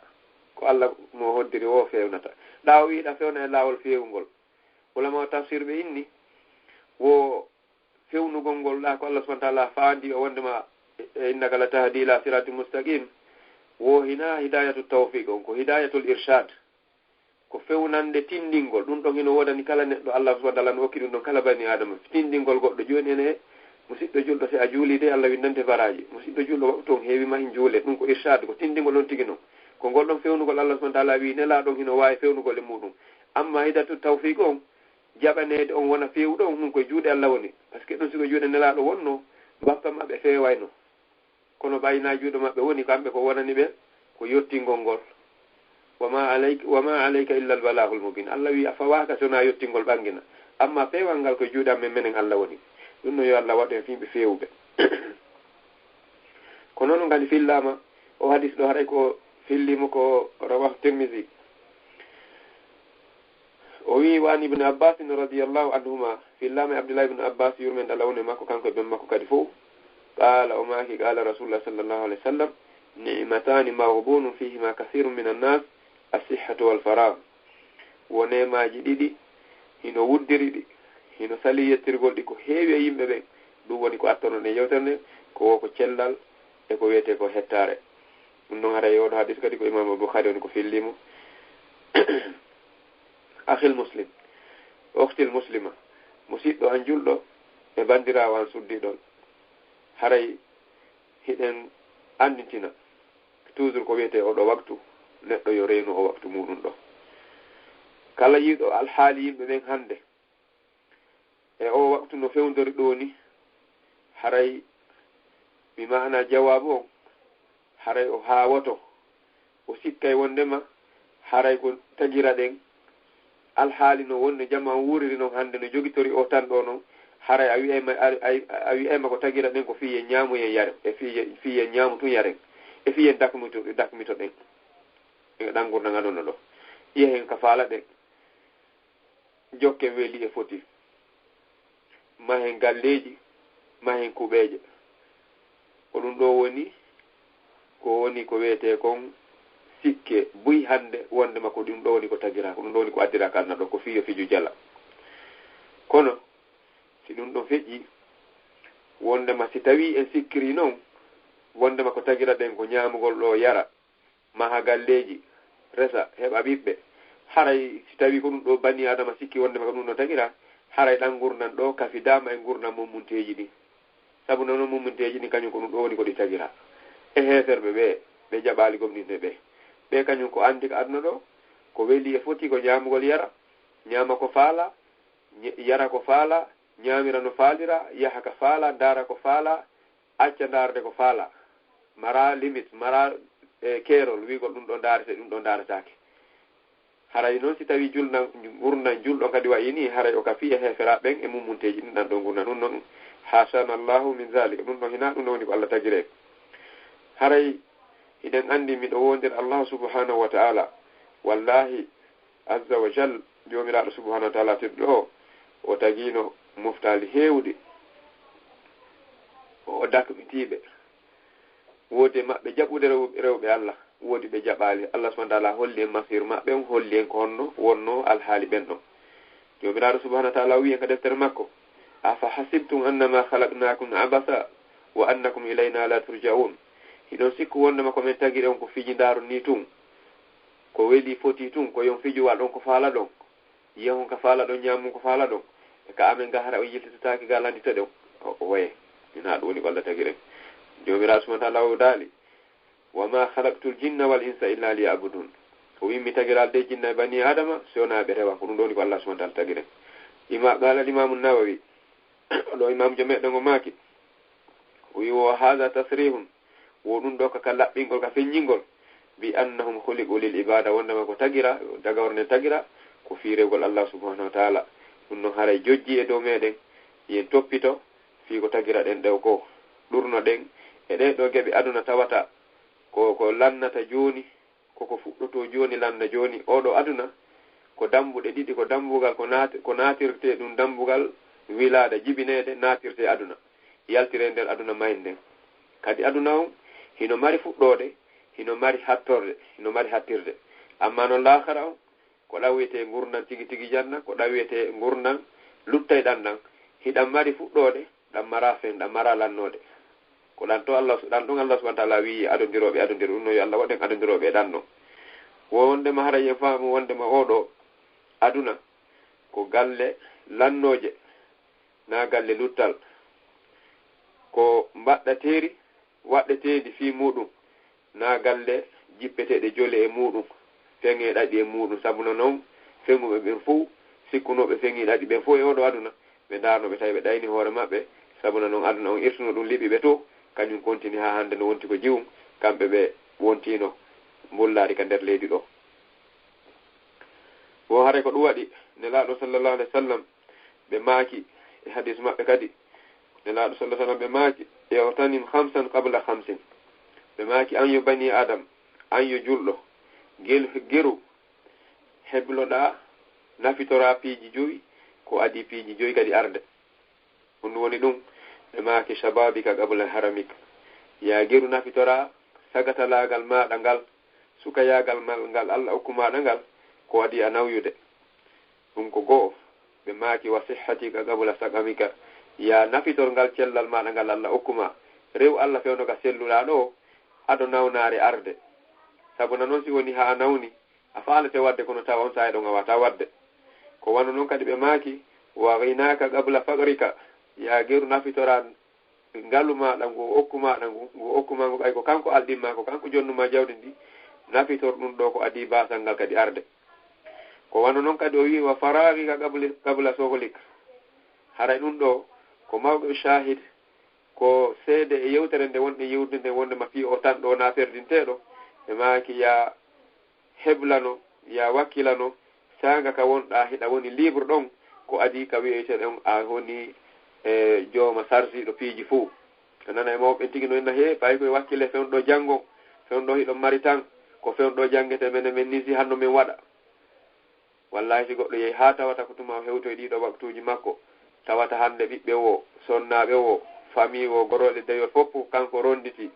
Ko Allah mo hoddiri wo fewnata. Ɗa o wi hiɗa fewna e laawol feewungol. Ulama o tafsir ɓe inni, wo fewnugol ngol ɗa ko Allah subhanahu wa ta'ala faandi o wondema, e, "Innaka la tahdi ila siratin mustaqim." Wo hina hidayatu tawfiq on, ko hidayatul irshad. Ko fewnande tindingol. Ɗum ɗon hino woodani kala neɗɗo, Allah subhanahu wa ta'ala no okki ɗum ɗon kala bani Adama. Tindingol goɗɗo. Jooni ene, musiɗɗo julɗo, si a juuli de, Allah windante baraaji. Musiɗɗo julɗo, waɗu toon heewi ma hin juule. Ɗum ko irshad, ko tindingol ɗon tigi non. Ko ngol ɗon fewnugol Allah subhanahu wa ta'ala wi Nelaaɗo on hino waawi fewnugol e muɗum. Amma hidayatu tawfiq on, jaɓaneede on wona feewuɗo on, ɗum koye juuɗe Allah woni. Parce que ɗum si ko juuɗe Nelaaɗo wonno, bappa maɓɓe feewayno. Kono ɓay na juuɗe maɓɓe woni, kamɓe ko wonani ɓe ko yottingol ngol. "Wa ma alayka, wa ma alayka illa al-balaaghul mubiin." Allah wi a fawaaka so na yottingol ɓangina. Amma peewal ngal koye juuɗe amen menen Allah woni. Ɗum no yo Allah waɗu en fii ɓe feewuɓe. Ko noon ngali fillaama, o hadis ɗo haray ko fillimo ko rawahu Tirmidhi. O wi, "Wa an Ibn Abbas radiyallahu anhuma," fillaama e Abdullah ibn Abbas, yurmen Allah woni e makko, kanko e ben makko kadi fof. Qala, o maaki, "Qala Rasulullah sallallahu alaihi wasallam, ni'matani maghbunun fihima kathirun minan nas, as-sihhatu wal faragh." Wo neemaaji ɗiɗi hino wuddiri ɗi, hino sali yettirgol ɗi ko heewi e yimɓe ɓen. Ɗum woni ko attonoɗen yewtere nde, ko wo ko cellal e ko wiyetee ko hettaare. Ɗum noon haray e oɗo hadis kadi ko Imam Bukhari woni ko fillimo. Akhil muslim, ukhtil muslima, musiɗɗo an julɗo e bandiraawo an suddiɗo on. Haray hiɗen anndintina toujours ko wiyetee oɗo waktu, neɗɗo yo reenu o waktu muɗum ɗo. Kala yiɗo alhaali yimɓe ɓen hannde, e o waktu no fewndori ɗo ni, haray mi maana jawaabu on, haray o haawoto, o sikkay wondema haray ko tagira ɗen alhaali no wonde jamaa on wuuriri non hannde, no jogitori o tan ɗo non, haray a wi'ayma, a, a, a wi'ayma ko tagira ɗen ko fii yen ñaamu yen yare, e fii yen, fii yen ñaamu tun yaren, e fii yen dakmito, dakmito ɗen. E ɗan ngurndan aduna ɗo. Yehen ka faala ɗen. Jokken weeli e foti. Mahen galleeji, mahen kuɓeeje. Ko ɗum ɗo woni, ko woni ko wiyetee kon sikke buy hannde, wondema ko ɗum ɗo woni ko tagira, ko ɗum ɗo woni ko addira ka aduna ɗo, ko fiyo fiju jala. Kono, si ɗum ɗon feƴƴi, wondema si tawi en sikkiri non, Wondema ko tagira ɗen ko ñaamugol ɗo yara, maha galleeji, resa, heɓa ɓiɓɓe. Haray si tawii ko ɗum ɗo banii Aadama sikki wondema ko ɗum ɗo tagira, haray ɗan ngurndan ɗo kafidaama e ngurndan mummunteeji ɗin. Sabu noon mummunteeji ɗin kañum ko ɗum ɗo woni ko ɗi tagira. E heeferɓe ɓe, ɓe jaɓaali gomɗinde ɓe. Ɓe kañum ko anndi ka aduna ɗo, ko weli e foti ko ñaamugol yara, ñaama ko faala, ñe-, yara ko faala, ñaamira no faalira, yaha ka faala, ndaara ko faala, acca ndaarde ko faala. Mara limit, mara, e, keerol, wiigol ɗum ɗo ndaarete, ɗum ɗo ndaaretaake. Haray noon si tawii julnan, ngurndan julɗo kadi wayi nii, haray o ka fii e heeferaaɓe ɓen e mummunteeji ɗin ɗan ɗo ngurndan. Ɗum noon, haashana Allahu min zalik. Ɗum ɗon hinaa ɗum ɗo woni ko Allah tagiri en. Haray hiɗen anndi miɗo woondira Allahu subhanahu wa ta'ala. Wallahi, azza wa jal, Joomiraaɗo subhanahu wa ta'ala tedduɗo o, o tagiino moftaali heewuɗi. O dakmitiiɓe. Woodi e maɓɓe jaɓude rew-, rewɓe Allah, woodi ɓe jaɓaali. Allah subhanahu wa ta'ala holli en masiiru maɓɓe on, holli en ko honno wonno alhaali ɓen ɗon. Joomiraaɗo subhanahu wa ta'ala wi'i en ka deftere makko, "Afa hasibtum annama khalaqnakum abasa wa annakum ilayna la turja'un." Hiɗon sikku wondema ko men tagiri on ko fijindaaru nii tun? Ko weli foti tun, ko yon fiju waɗon ko faalaɗon? Yehon ka faalaɗon, ñaamon ko faalaɗon? E ka amen ga hara on yiltitotaake ga landitoɗen? O, o waye. Hinaa ɗum woni ko Allah tagiri en. Joomiraaɗo subhanahu wa ta'ala o daali, "Wa ma khalaqtul jinna wal insa illa liya'budun." O wi'i mi tagiraali de jinna e banii Aadama, si wonaa ɓe rewa. Ko ɗum ɗo woni ko Allah subhanahu wa ta'ala tagiri en. Ima, qala al Imaamu Nawawi, ɗo Imaamujo meɗen o maaki, o wi'i, "Wa hadha tasrihun." Wo ɗum ɗo ka, ka laɓɓingol, ka feññingol, "bi annahum khuliqu lil ibada", wondema ko tagira, daga worne tagira, ko fii rewgol Allah subhanahu wa ta'ala. Ɗum non haray jojji e dow meɗen, yen toppito fii ko tagira ɗen ɗew ko. Ɗurno ɗen e ɗee ɗo geɓe aduna tawata ko, ko lannata jooni, ko ko fuɗɗoto jooni, lanna jooni. Oo ɗo aduna ko dambuɗe ɗiɗi, ko dambugal ko naat-, ko naatirte ɗum dambugal wilaada, jibineede, naatirte aduna, yaltire nder aduna mayde nden. Kadi aduna on hino mari fuɗɗoode, hino mari hattorde, hino mari hattirde. Amma non laakhara on, ko ɗan wiyetee ngurndan tigi tigi janna, ko ɗan wiyetee ngurndan luttay ɗan ɗan. Hiɗan mari fuɗɗoode, ɗan mara fen, ɗan mara lannoode. Ko ɗan to Allah, ɗan ɗon Allah subhanahu wa ta'ala wi'i adondirooɓe, adondir-, ɗum no yo Allah waɗen adondirooɓe e ɗan ɗon. Wondema haray en faamu wondema oo ɗo aduna ko galle lannooje, naa galle luttal. Ko mbaɗɗateeri waɗɗeteendi fii muuɗum, naa galle jippeteeɗe jole e muuɗum, feŋee ɗaɗi e muuɗum. Sabuna non, feŋuɓe ɓen fow, sikkunooɓe feŋii ɗaɗi ɓen fow e oo ɗo aduna, ɓe ndaarno ɓe tawi ɓe ɗayni hoore maɓɓe. Sabuna non aduna on irtuno ɗum liɓi ɓe to, kañum kontini haa hannde no wonti ko jiwum, kamɓe ɓe wontino mbullaari ka nder leydi ɗo. Wo haray ko ɗum waɗi Nelaaɗo sallallahu alaihi wasallam ɓe maaki e hadiis maɓɓe kadi. Nelaaɗo sallallahu alaihi wasallam ɓe maaki, "Ightanim khamsan qabla khamsin." Ɓe maaki, "An yo banii Aadam, an yo julɗo, gel-, geru hebloɗaa, nafitoraa piiji jowi, ko adii piiji jowi kadi arde." Ɗum woni ɗum, ɓe maaki, "Shababika qabla haramik." Yaa geru nafitoraa sagatalaagal maaɗa ngal, sukayaagal ma-, ngal Allah okku maaɗa ngal, ko adii a nawyude. Ɗum ko go'o. Ɓe maaki, "Wa sihhatika qabla saqamika." Yaa nafitor ngal cellal maaɗa ngal Allah okku ma. Rew Allah fewndo ka selluɗaa ɗo, ado nawnaare arde. Sabuna non si woni haa a nawni, a faalete waɗde, kono tawa on saa'i ɗon a waawataa waɗde. Ko wano non kadi ɓe maaki, "Wa ghinaka qabla faqrika." Yaa geru nafitoraa ngalu maaɗa ngu o okku maaɗa ngu, ngu o okku maa ngu, ɓay ko kanko alɗin maa, ko kanko jonnu maa jawdi ndi, nafitor ɗum ɗo ko adii baasal ngal kadi arde. Ko wano non kadi o wi'i, "Wa faraghika qabli-, qabla shughlik." Haray ɗum ɗo ko mawɗo shahid, ko seede e yewtere nde wonɗen yewtude nde wonde ma fii o tan ɗo na perdinteeɗo, ɓe maaki, yaa heblano, yaa wakkilano, saanga ka wonɗaa hiɗa woni libre ɗon, ko adii ka wi'ete ɗon a woni, e, jooma sarsiiɗo piiji fow. A nana e mawɓe ɓen tigi no inna, "Hee, ɓay koye wakkile fewndo janngo, fewndo hiɗon mari tan, ko fewndo janngete menen men ni si hanno men waɗa." Wallahi, si goɗɗo yehi haa tawata ko tuma o hewtoyi ɗiɗo waktuuji makko, tawata hannde ɓiɓɓe wo, sonnaaɓe wo, famii wo, gorooɗe deyol fof kanko ronnditi.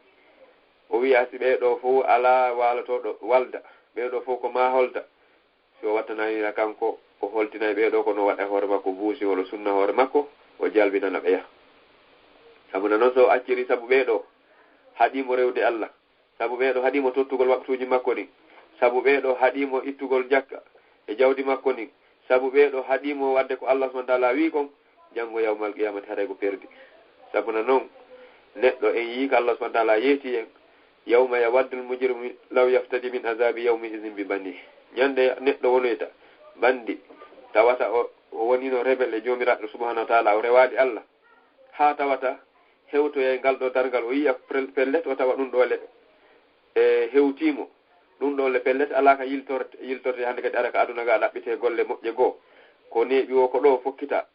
O wi'a si ɓee ɗoo fof alaa waalotooɗo walda, ɓee ɗoo fof ko maa holda. Si o wattanayno kanko, o holtinay ɓee ɗoo, kono o waɗa hoore makko buusi, walla sunna hoore makko, o jalbinana ɓeya. Sabu na noon, so o acciri sabu ɓee ɗoo, haɗiimo rewde Allah, sabu ɓee ɗoo haɗiimo tottugol waktuuji makko ɗin, sabu ɓee ɗoo haɗiimo ittugol jakka e jawdi makko ndin, sabu ɓee ɗoo haɗiimo waɗde ko Allah subhanahu wa ta'ala wii kon, janngo yawmal qiyamati haray ko perdi. Sabu na non, neɗɗo en yii ko Allah subhanahu wa ta'ala yeeti en, "Yawma yawaddul mujrimu law yaftadi min azabi yawmi izin bi bani." Ñande neɗɗo wonoyta bandi, tawata o, o wonino rebel e Joomiraaɗo subhanahu wa ta'ala, o rewaali Allah, haa tawata hewtoyay ngal ɗoo darngal, o yiya pel-, pellet, o tawa ɗum ɗoo le, e, hewtiimo. Ɗum ɗoo le pellet alaa ka yiltorte, yiltorte hannde kadi ara ka aduna ga ɗaɓɓitee golle moƴƴe goo. Ko neeɓi woo ko ɗoo fokkita.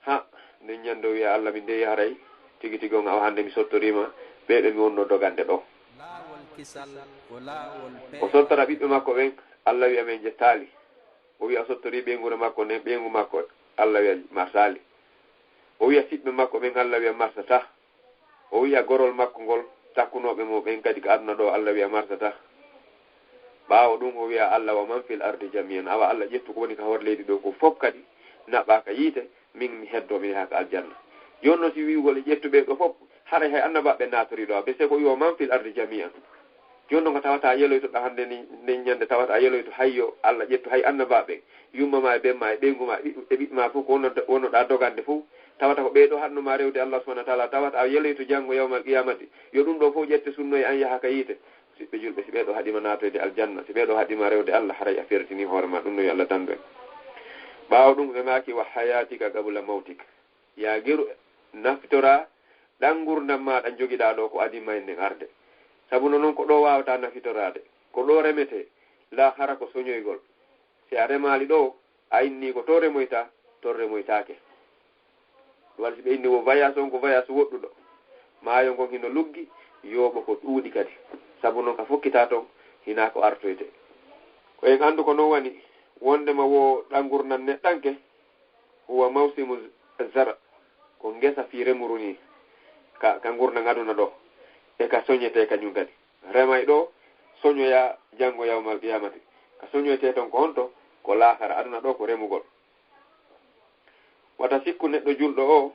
Ha, nden ñande o wiya, "Allah, min dey haray tigi tigi on awa hannde mi sottoriima ɓee ɓe mi wonno dogande ɗoo." Laawol kisal ko laawol O sottora ɓiɓɓe makko ɓen, Allah wiya, "Min jettaali." O wiya o sottorii ɓeynguure makko nden, ɓeyngu makko, Allah wiya marsaali. O wiya siɓɓe makko ɓen, Allah wiya marsata. O wiya gorol makko ngol, takkunooɓe mo ɓen kadi ka aduna ɗoo, Allah wiya marsata. Ɓaawo ɗum o wiya, "Allah, wa man fil ardi jami'an." Awa Allah, ƴettu ko woni ka hoore leydi ɗoo ko fof kadi, naɓɓaa ka yiite, min mi heddoo, mi yaha ka aljanna. Jooni noon, si wi'ugol e ƴettu ɓee ɗoo fof, haray hay annabaaɓe naatorii ɗoo, be sey ko wi'o man fil ardi jami'an. Jooni noon, ko tawata yeloytoɗaa hannde ni, nden ñande tawata a yeloyto, hayyo, Allah ƴettu hay annabaaɓe, yumma ma e ben ma e ɓeyngu ma, ɓiɓɓe, e ɓiɓɓe ma fof ko wonno-, wonnoɗaa dogande fof, tawata ko ɓee ɗoo haɗnoo ma rewde Allah subhanahu wa ta'ala, tawata a yeloyto janngo yawmal qiyamati, yo ɗum ɗoo fof ƴette sunnoye an yaha ka yiite. Siɓɓe julɓe, si ɓee ɗoo haɗiima naatoyde aljanna, si ɓee ɗoo haɗiima rewde Allah, haray a fertinii hoore ma, ɗum no yo Allah dandu en. Ɓaawo ɗum ɓe maaki, "Wa hayatika qabla mawtik." Yaa geru, nafitoraa ɗan ngurndan maaɗa njogiɗaa ɗoo ko adii ma e nden arde. Sabu no non ko ɗoo waawataa nafitoraade, ko ɗoo remetee, laahara ko soñoygol. Si a remaali ɗoo, a innii ko to remoyta, to remoytaake. Ɗum waɗi si ɓe inni wo voyage on ko voyage woɗɗuɗo. Maayo ngon hino luggi, yooɓo ko ɗuuɗi kadi. Sabu non ka fokkitaa ton, hinaa ko artoyte. Ko en anndu ko non wani, wondema wo ɗan ngurndan neɗɗanke, huwa mawsimu zara, ko ngesa fii remuru ni, ka, ka ngurndan aduna ɗoo, e ka soñetee kañum kadi. Remay ɗoo, soñoya janngo yawmal qiyamati. Ka soñoytee ton ko honto? Ko laakara, aduna ɗoo ko remugol. Wata sikku neɗɗo julɗo oo,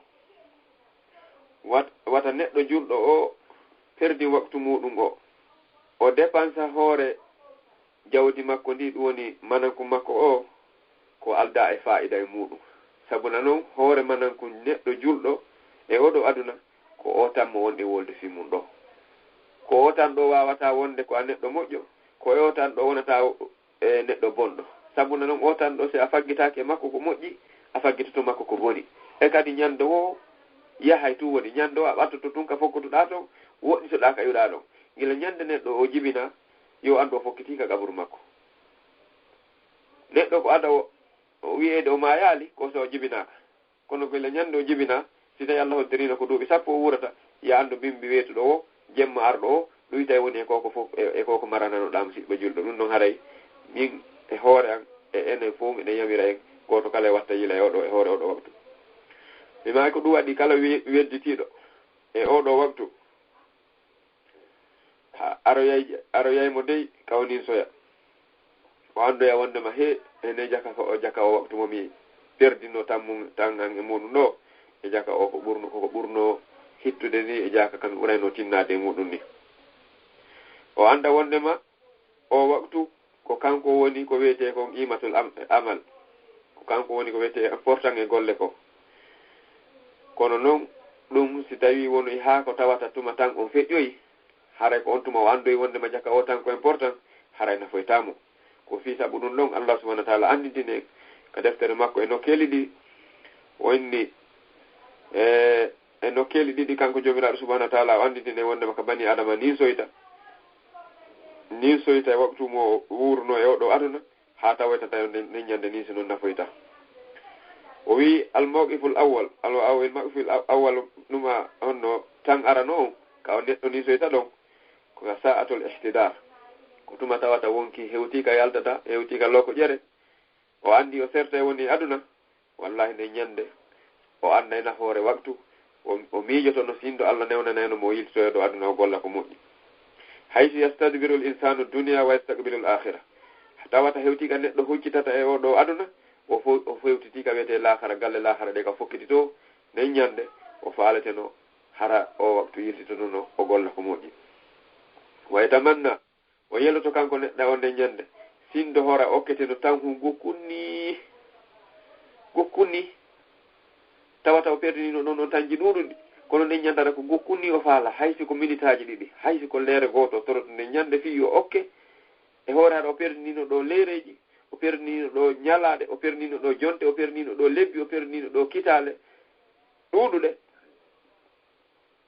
wat-, wata neɗɗo julɗo oo perdi waktu muuɗum oo. O depansa hoore jawdi makko ndi, ɗum woni manankun makko oo, ko aldaa e faa'ida e muuɗum. Sabu na non, hoore manankun neɗɗo julɗo e oo ɗoo aduna, ko oo tan mo wonɗen wolde fii mun ɗoo. Ko oo tan ɗoo waawataa wonde ko a neɗɗo moƴƴo, ko e oo tan ɗoo wonataa e neɗɗo bonɗo. Sabu na non, oo tan ɗoo, si a faggitaaki e makko ko moƴƴi, a faggitoto makko ko boni. E kadi ñande woo, yahay tun woni. Ñande woo a ɓattoto tun ka fokkotoɗaa ton, woɗɗitoɗaa ka iwɗaa ɗon. Gila ñande neɗɗo oo jibinaa, yo anndu o fokkitii ka qaburu makko. Neɗɗo ko ada o, o wi'eede o maayaali, ko so o jibinaaka. Kono gila ñande o jibinaa, si tawi Allah hoddiriino ko duuɓi sappo o wuurata, ya anndu bimbi weetuɗo o, jemma arɗo o, ɗuytay woni e ko ko fof, e, e ko ko marananoɗaa mo siɗɗo julɗo. Ɗum ɗon haray, min e hoore an, e enen fof, miɗen yamira en, gooto kala e watta yila e oɗo, e hoore oɗo waktu. Mi maaki ko ɗum waɗi kala we-, wedditiiɗo e oɗo waktu, Ha, aroyay, aroyay mo dey, ka o ninsoya. O anndoya wondema, he, ene jaka ko o jaka o waktu mo mi perdino tan mum, tan an e muɗum ɗo. E jaka o ko ɓurno, ko ɓurno hittude ni, e jaka kam ɓurayno tinnaade e muɗum ni. O annda wondema, o waktu ko kanko woni ko wiyetee kon qiimatul am-, amal. Ko kanko woni ko wiyetee important e golle ko. Kono non, ɗum si tawii wonoyi haa ko tawata tuma tan on feƴƴoyi, haray ko on tuma o anndoyi wondema jaka o tan ko important, haray nafoytaa mo. Ko fii sabu ɗum ɗon Allah subhanahu wa ta'ala anndintini en ka deftere makko e nokkeeli ɗi, o inni, e, e nokkeeli ɗiɗi kanko Joomiraaɗo subhanahu wa ta'ala o anndintini en wondema ka bani Adama ninsoyta. Ninsoyta e waktu mo wuurno e oɗo aduna, haa tawoyta tawi nden, nden ñande ninsi non nafoyta. O wi'i, "Al mawqiful awwal, al, al mawqiful aw-, awwal ɗum a honno tan arano on, ka o neɗɗo ninsoyta ɗon, ko ka sa'atul ihtidar." Ko tuma tawata wonki hewtiika yaltata, hewtiika loko ƴere. O anndi o serta e woni e aduna, wallahi nden ñande, o annday nafoore waktu, o, o miijoto no sinndo Allah newnanayno mo o yiltoyoo ɗo aduna o golla ko moƴƴi. Haysu yastadbirul insanu dunya wa yastaqbilul akhira. Tawata hewtiika neɗɗo huccitata e oo ɗo aduna, o fo-, o fewtitii ka wiyetee laakara, galle laakara ɗe ka fokkititoo, nden ñande o faaleteno hara o waktu yiltitonono o golla ko moƴƴi. Wa yatamanna, o yeloto kanko neɗɗo on nden ñande, sindo hora okketeno tan hun gukkunni, gukkunni, tawata o perdinino ɗon ɗon tanji ɗuuɗuɗi, kono nden ñande hara ko gukkunni o faala, hay si ko minitaaji ɗiɗi, hay si ko leere gooto, o toroto nden ñande fii yo okke, e hoore hara o perdinino ɗo leereeji, o perdinino ɗo ñalaaɗe, o perdinino ɗo jonte, o perdinino ɗo lebbi, o perdinino ɗo kitaale ɗuuɗuɗe.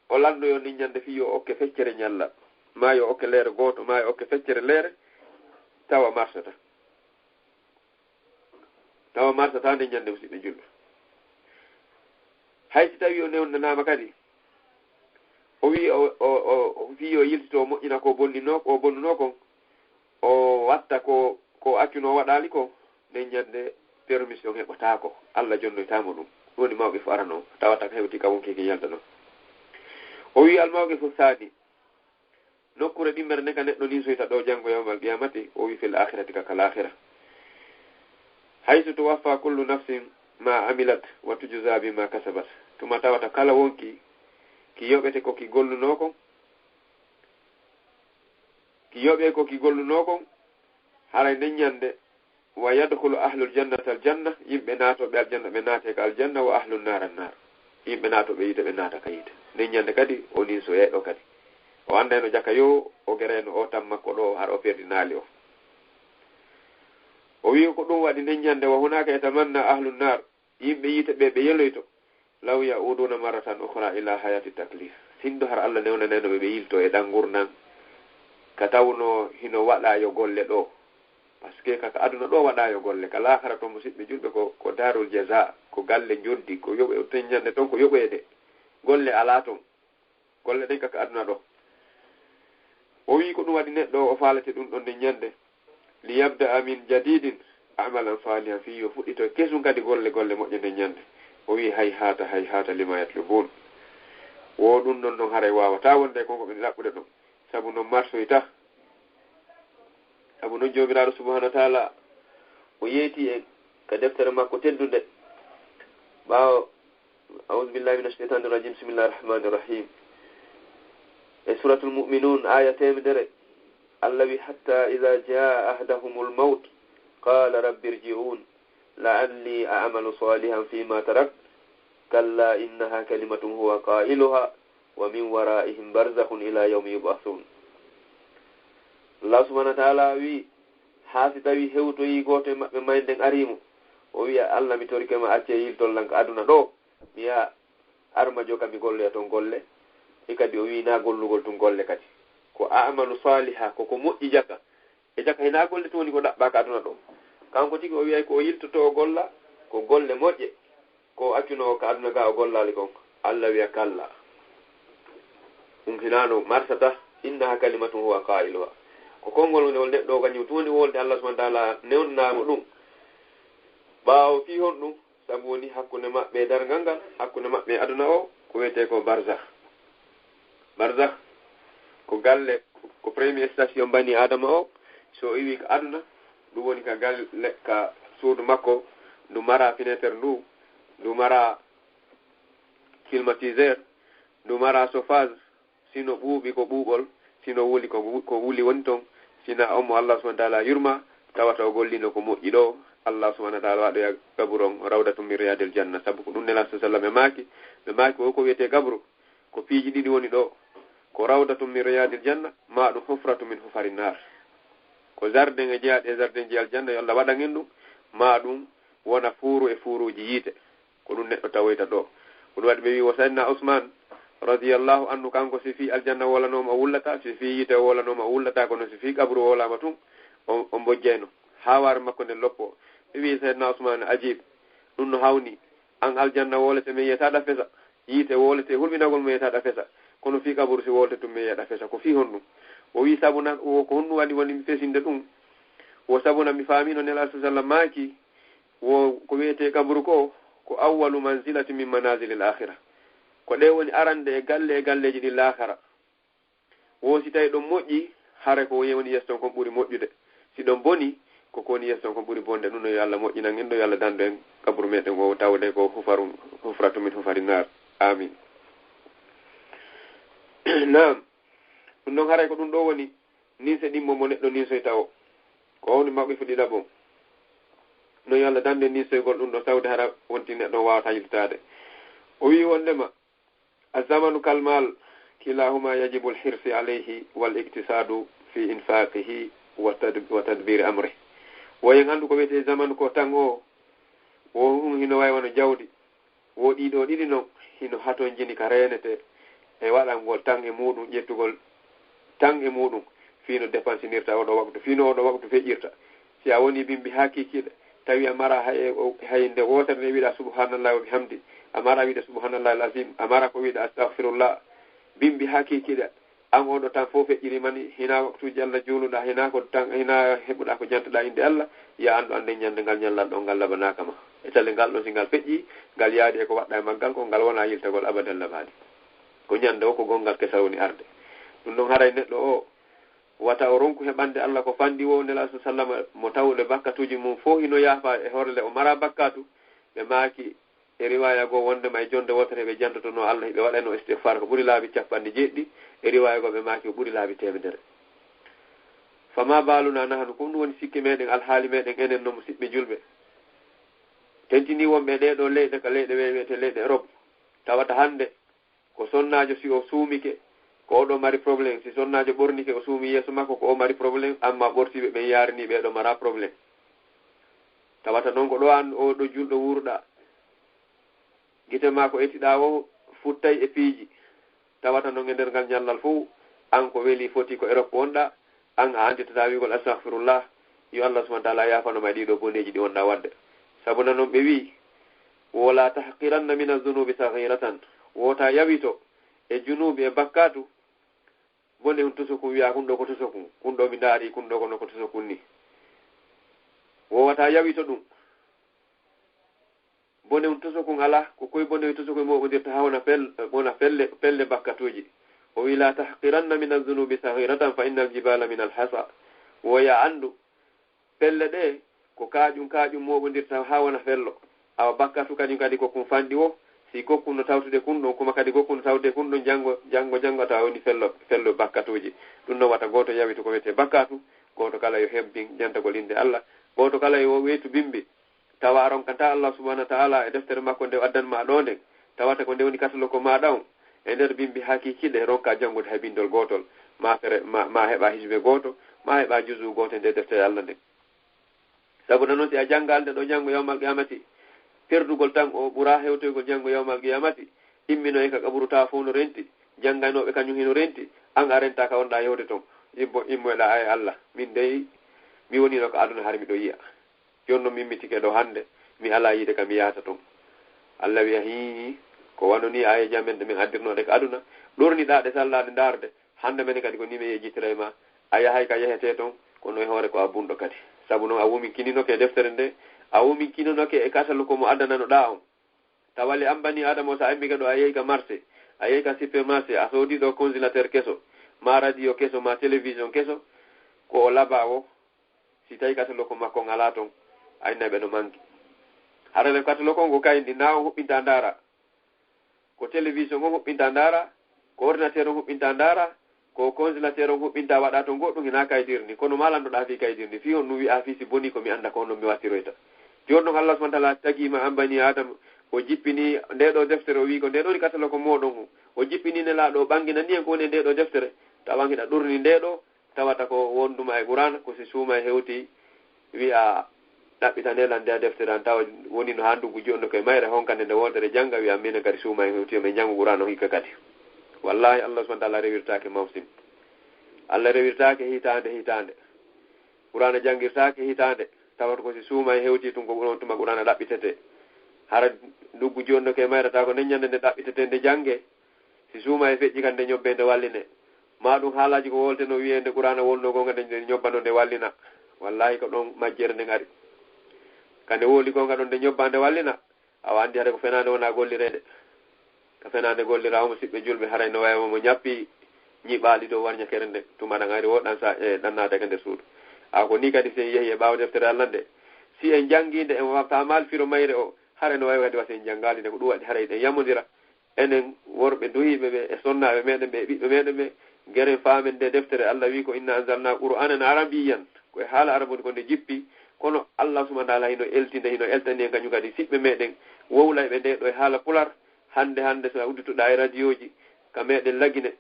O landoyo nden ñande fii yo okke feccere ñalla, maa yo okke leere gooto, maa yo okke feccere leere, tawa marsata. Tawa marsata nden ñande, musidɓe julɓe. Hay si tawi o newndanaama kadi, o wi o, o, o, o fii yo yiltito, o moƴƴina ko bonnino, ko bonnunoo kon, o watta ko, ko accuno o waɗaali ko, nden ñande permission heɓotaako. Allah jonnoytaamo ɗum. Ɗum woni mawqif arano, tawata ko hewti ka wonki ki yalta ɗon. O wi al mawqifu thani, nokkure ɗimmere nden ka neɗɗo ninsoyta ɗo janngo yawmal qiyamati, o wi fil akhirati ka, ka laakhira. Haythu tuwaffa kullu nafsin ma amilat wa tujza bima kasabat. Tuma tawata kala wonki ki yoɓete ko ki gollunoo kon, ki yoɓe ko ki gollunoo kon, haray nden ñande, wa yadkhulu ahlul jannati al janna, yimɓe naatooɓe aljanna ɓe naate ka aljanna, wa ahlun naar an naar, yimɓe naatooɓe yiite ɓe naata ka yiite. Nden ñande kadi o ninsoyay ɗo kadi. O anndayno jaka yo o gereyno o tan makko ɗo, har o perdinaali o. O wi ko ɗum waɗi nden ñande, wa hunaka yatamanna ahlun naar, yimɓe yiite ɓe, ɓe yeloyto, law ya'uduna marratan ukhra ila hayati taklif. Sindo har Allah newnanayno ɓe, ɓe yilto e ɗan ngurndan ka tawno hino waɗa yo golle ɗo. Parce que ka, ka aduna ɗo waɗa yo golle, ka laakhara ton, musidɓe julɓe, ko, ko darul jaza, ko galle njoddi, ko yoɓe, ten ñande ton ko yoɓeede. Golle alaa ton. Golle ɗen ka, ka aduna ɗo. O wi ko ɗum waɗi neɗɗo o faalete ɗum ɗon nden ñande. Li yabda'a min jadidin amalan salihan, fii yo fuɗɗito e kesun kadi golle, golle moƴƴe nden ñande. O wi hayhata, hayhata lima yatlubun. Wo ɗum ɗon ɗon haray waawata wonde kon ko ɓe ɗaɓɓude ɗon. Sabu non marsoyta. Sabu non Joomiraaɗo subhanahu wa taala o yeeti en ka deftere makko teddunde. Ɓaawo, a'udhu billahi minash shaitanir rajim, bismillahir rahmanir rahim. E Suratul Mu'minun, aya teemedere, Allah wi, "Hatta idha jaa ahdahumul mawt, qala rabbi irji'un, la'alli a'malu salihan fima tarakt, kalla innaha kalimatun huwa qailuha, wa min waraihim barzakhun ila yawmi yub'athun." Allah subhanahu wa taala wi, haa si tawi hewtoyi gooto e maɓɓe mayde nden arii mo, o wi'a, "Allah, mi torike ma, acce yiltol lan ka aduna ɗo, mi yaha armajo ka mi golloya ton golle." E kadi o wi, "Na gollugol tun golle kadi. Ko a'malu saliha, ko ko moƴƴi jaka." E jaka hinaa golle tun woni ko ɗaɓɓaa ka aduna ɗo. Kanko tigi o wi'ay ko o yiltoto o golla, ko golle moƴƴe. Ko o accuno ka aduna ga o gollaali kon, Allah wi'a, "Kalla. Ɗum hinaa non, marsata, innaha kalimatun huwa qailuha." Ko konngol woni wol neɗɗo o kañum tun woni wolde Allah subhanahu wa taala newnanaa mo ɗum. Ɓaawo fii honɗum? Sabu woni hakkunde maɓɓe e darngal ngal, hakkunde maɓɓe e aduna o, ko wiyetee ko barzakh. Barzakh ko galle, ko premier station bani Adama o, so o iwi ka aduna, ɗum woni ka galle, ka suudu makko, ndu mara fenêtre ndu, ndu mara climatiseur, ndu mara chauffage, sino ɓuuɓi ko ɓuuɓol, sino wuli ko wu-, ko wuli woni ton, sina on mo Allah subhanahu wa taala yurma, tawata o gollino ko moƴƴi ɗo, Allah subhanahu wa taala waɗoya gaburu on rawdatun min riyadil janna, sabu ko ɗum Nelaaɗo sallallahu alaihi wasallam ɓe maaki, ɓe maaki o ko wiyetee gaburu, ko piiji ɗiɗi woni ɗo, ko rawdatun min riyadil janna, ma ɗum hufratun min hufari naar. Ko jardin e jeyaaɗi e jardinji aljanna, yo Allah waɗan en ɗum, ma ɗum wona fuuru e fuuruuji yiite. Ko ɗum neɗɗo tawoyta ɗo. Ko ɗum waɗi ɓe wi wo Sayyidina Usman radiyallahu anhu, kanko si fii aljanna wolanooma o wullata, si fii yiite o wolanooma o wullata, kono si fii qabru o wolaama tun, o, o mbojjayno. Haa waare makko nden loppo. Ɓe wi Sayyidina Usman, ajib, ɗum no hawni, an aljanna wolete men yiyata ɗa fesa, yiite wolete hulɓinagol mo yiyata ɗa fesa, kono fii qabru si wolete tun men yiya ɗa fesa, ko fii honɗum? O wi sabu nan, o ko honɗum waɗi woni mi fesinde ɗum? Wo sabu nan mi faamino Nelaaɗo sallallahu alaihi wasallam maaki, wo ko wiyetee qabru ko, ko awwalu manzilati min manazilil akhira. Ko ɗe woni arande e galle e galleeji ɗi laakhara. Wo si tawi ɗon moƴƴi, hara ko woni yeeso ton kon ɓuri moƴƴude. Si ɗon boni, ko ko woni yeeso ton kon ɓuri bonde. Ɗum no yo Allah moƴƴinan en ɗo, yo Allah dandu en qabru meɗen o tawde ko hufarun, hufratu min hufari naar. Amin. Naam. Ɗum ɗon haray ko ɗum ɗo woni ninse ɗimmo mo neɗɗo ninsoyta o. Ko woni mawɓe fu ɗiɗaɓo. No yo Allah dande ninsoygol ɗum ɗo tawde hara wonti neɗɗo waawata yiltaade. O wi'i wondema, "Azamanu kal mal, kilahuma yajibu al hirsi alayhi wal iqtisadu fi infaqihi wa tad-, wa tadbiri amri." Woyen anndu ko wiyetee zamanu ko tan o, wo ɗum hino wayi wano jawdi. Wo ɗiɗo ɗiɗi non, hino hatonjini ka reenete e waɗangol tan e muɗum, ƴettugol tan e muɗum, fii no depansinirta oɗo waktu, fii no oɗo waktu feƴƴirta. Si a woni bimbi haa kiikiiɗe, tawi a mara hay, hay nde wootere nde wiɗa subhanallah wa bihamdi, a mara wiɗa subhanallah al azim, a mara ko wiɗa astaghfirullah, bimbi haa kiikiiɗe, an oɗo tan fof feƴƴiri mani, hina waktuuji Allah juuluɗa, hina ko tan, hina heɓuɗa ko jantuɗa innde Allah, ya anndu annden ñande ngal ñallal ɗon ngal labanaaka ma. E talle ngal ɗon si ngal feƴƴi, ngal yaadi e ko waɗɗa e maggal ko ngal wona yiltagol abadan labaali. Ko ñande o ko gonngal kesal woni arde. Ɗum ɗon haray neɗɗo o, wata o ronku heɓande Allah ko fanɗi wo Nelaaɗo sallama mo tawuɗe bakkatuuji mum fof hino yaafa e horle o mara bakkatu, ɓe maaki, e riwaaya goo wondema e jonde wootere ɓe jantotono Allah, ɓe waɗayno istighfar ko ɓuri laabi capanɗe jeeɗiɗi, e riwaaya goo ɓe maaki ko ɓuri laabi teemedere. Fama baluna nahnu, ko ɗum woni sikke meɗen, alhaali meɗen enen no musiɓɓe julɓe. Tentini wonɓe e ɗee ɗoo leyɗe, ka leyɗe we-, wiyetee leyɗe Europe, tawata hannde ko sonnaajo si o suumike, ko oɗo mari problème, si sonnaajo ɓornike o suumi yeeso makko, ko o mari problème, amma ɓortiiɓe ɓen yaarini ɓee ɗoo mara problème. Tawata non ko ɗo an o ɗo julɗo wuurɗa, gite ma ko etiɗa o futtay e piiji. Tawata non e nder ngal ñallal fof, an ko weli foti ko Europe wonɗa, an a anditata wi'gol astaghfirullah, yo Allah subhanahu wa ta'ala yaafano ma e ɗiɗo boneeji ɗi wonɗa waɗde. Sabu na non ɓe wi'i, "Wala tahqiranna mina zunubi saghiratan." Wota yawito e junubi e bakkatu, bone hun tosokun wi'a, "Kun ɗo ko tosokun, kun ɗo mi ndaari, kun ɗo kono ko tosokun ni." Wowata yawito ɗum. Bone un tosokun alaa, ko koy bone un tosokun mooɓondirta haa wona pel-, wona pelle, pelle bakkatuuji. O wi'i, "La tahqiranna mina zunubi saghiratan fa innal jibala minal hasa." Woya anndu, pelle ɗe, ko kaaƴum kaaƴum mooɓondirta haa wona fello. Awa bakkatu kañum kadi ko kun fanɗi wo, si gokkun no tawtude kun ɗon, kuma kadi gokkun no tawtude kun ɗon, janngo, janngo, janngo, tawa woni fello, fello bakkatuuji. Ɗum noon wata gooto yawitu ko wiyetee bakkatu, gooto kala yo hebbin jantagol innde Allah, gooto kala yo weytu bimbi. Tawa a ronkantaa Allah subhanahu wa ta'ala e deftere makko nde o addan ma ɗo nden, tawata ko nde woni kataloko maaɗa on, e nder bimbi hakiikiiɗe, ronka janngude hay bindol gootol, ma fere, ma, ma heɓa hizbe gooto, ma heɓa juzu gooto e nder deftere Allah nden. Sabu na non si a janngaali nde ɗo janngo yawmal qiyamati, perdugol tan o ɓura hewtoygol janngo yawmal qiyamati, imminoye ka qaburu tawa fof no renti, janngaynooɓe kañum hino renti, an a rentaaka wonɗa yewde ton, immo, immoyɗa ay Allah, min dey, mi wonino ko aduna hari miɗo yi'a. Jooni non mi immitike ɗo hannde, mi alaa yiide ka mi yahata ton. Allah wi'a, "Hii, ko wano ni aayeeji amen ɗe min addirnoo ɗe ka aduna, ɗorniɗaa ɗe sallaa ɗe ndaarde, hannde menen kadi ko ni min yejjitiray ma, a yahay ka yahetee ton, kono e hoore ko a bunɗo kadi. Sabu non a wuminkininoke e deftere nde, a wuminkininoke e kasalu ko mo addananoɗaa on." Tawa le an bani Adama o, so a immike ɗo, a yehi ka marché, a yehi ka supermarché, a soodi ɗo congélateur keso, ma radio keso, ma télévision keso, ko o laba o, si tawi kataloko makko on alaa ton, a innay ɓe no manki. Hara le kataloko on ko kayndi, na on huɓɓinta ndaara. Ko télévision on huɓɓinta ndaara, ko ordinateur on huɓɓinta ndaara, ko congélateur on huɓɓinta waɗa ton goɗɗum hina kaydirni. Kono ma landoɗaa fii kaydirni, fii on ɗum wi'a fii si boni ko mi annda ko on ɗon mi wattiroyta. Jooni non Allah subhanahu wa ta'ala tagi ma an bani Adama, o jippini nde ɗo deftere, o wi'i ko nde ɗo woni kataloko mooɗon on. O jippini Nelaaɗo, o ɓanginani en ko woni e nde ɗo deftere. Tawan hiɗa ɗorni nde ɗo, tawata ko wonduma e Qur'aana, ko si suuma e hewti, wi'a, "Ɗaɓɓitanee lan nde deftere an," tawa woni no haa ndugu joɗndo ko e mayre, honka nde nde wootere jannga, wi'a, "Minen kadi suuma e hewti, yo min njanngu Qur'aana on hikka kadi." Wallahi, Allah subhanahu wa ta'ala rewirtaake mawsim. Allah rewirtaake hitaande, hitaande. Qur'aana janngirtaake hitaande, tawata ko si suuma e hewti tun ko on tuma Qur'aana ɗaɓɓitetee. Hara ndugu joɗndo ko e mayre, tawa ko nden ñande nde ɗaɓɓitetee nde janngee. Si suuma e feƴƴi kan nde ñobbee nde wallinee. Ma ɗum haalaaji ko woltenoo wi'ee nde Qur'aana wolnoo goonga nde, nde ñobbano nde wallina. Wallahi ko ɗon majjere nden ari. Ka nde woli goonga ɗon nde ñobba nde wallina. Awa anndi hara ko fenaande wona gollireede. Ka fenaande gollira o musiɓɓe julɓe haray no wayi mo ñappi ñiɓaali dow warñakere nden. Tuma ɗan ari wo ɗan sa, e, ɗan naatake nder suudu. Awa ko ni kadi si en yehi e ɓaawo deftere Allah nde. Si en janngii nde en wa-, faamaali firo mayre o, haray no wayi kadi wa si en janngaali nde ko ɗum waɗi haray ɗen yamondira. Enen worɓe duhiiɓe ɓe e sonnaaɓe meɗen ɓe e ɓiɓɓe meɗen ɓe, geren faamen nde deftere. Allah wi'i ko: "Inna anzalna qur'anan arabiyyan." Ko e haala arabu ko nde jippi, kono Allah subhanahu wa ta'ala hino eltinde, hino eltani en kañum kadi siɓɓe meɗen wowlayɓe nde ɗo e haala pular. Hande, hande so a udditoɗaa e radiyooji ka meɗen Lagine,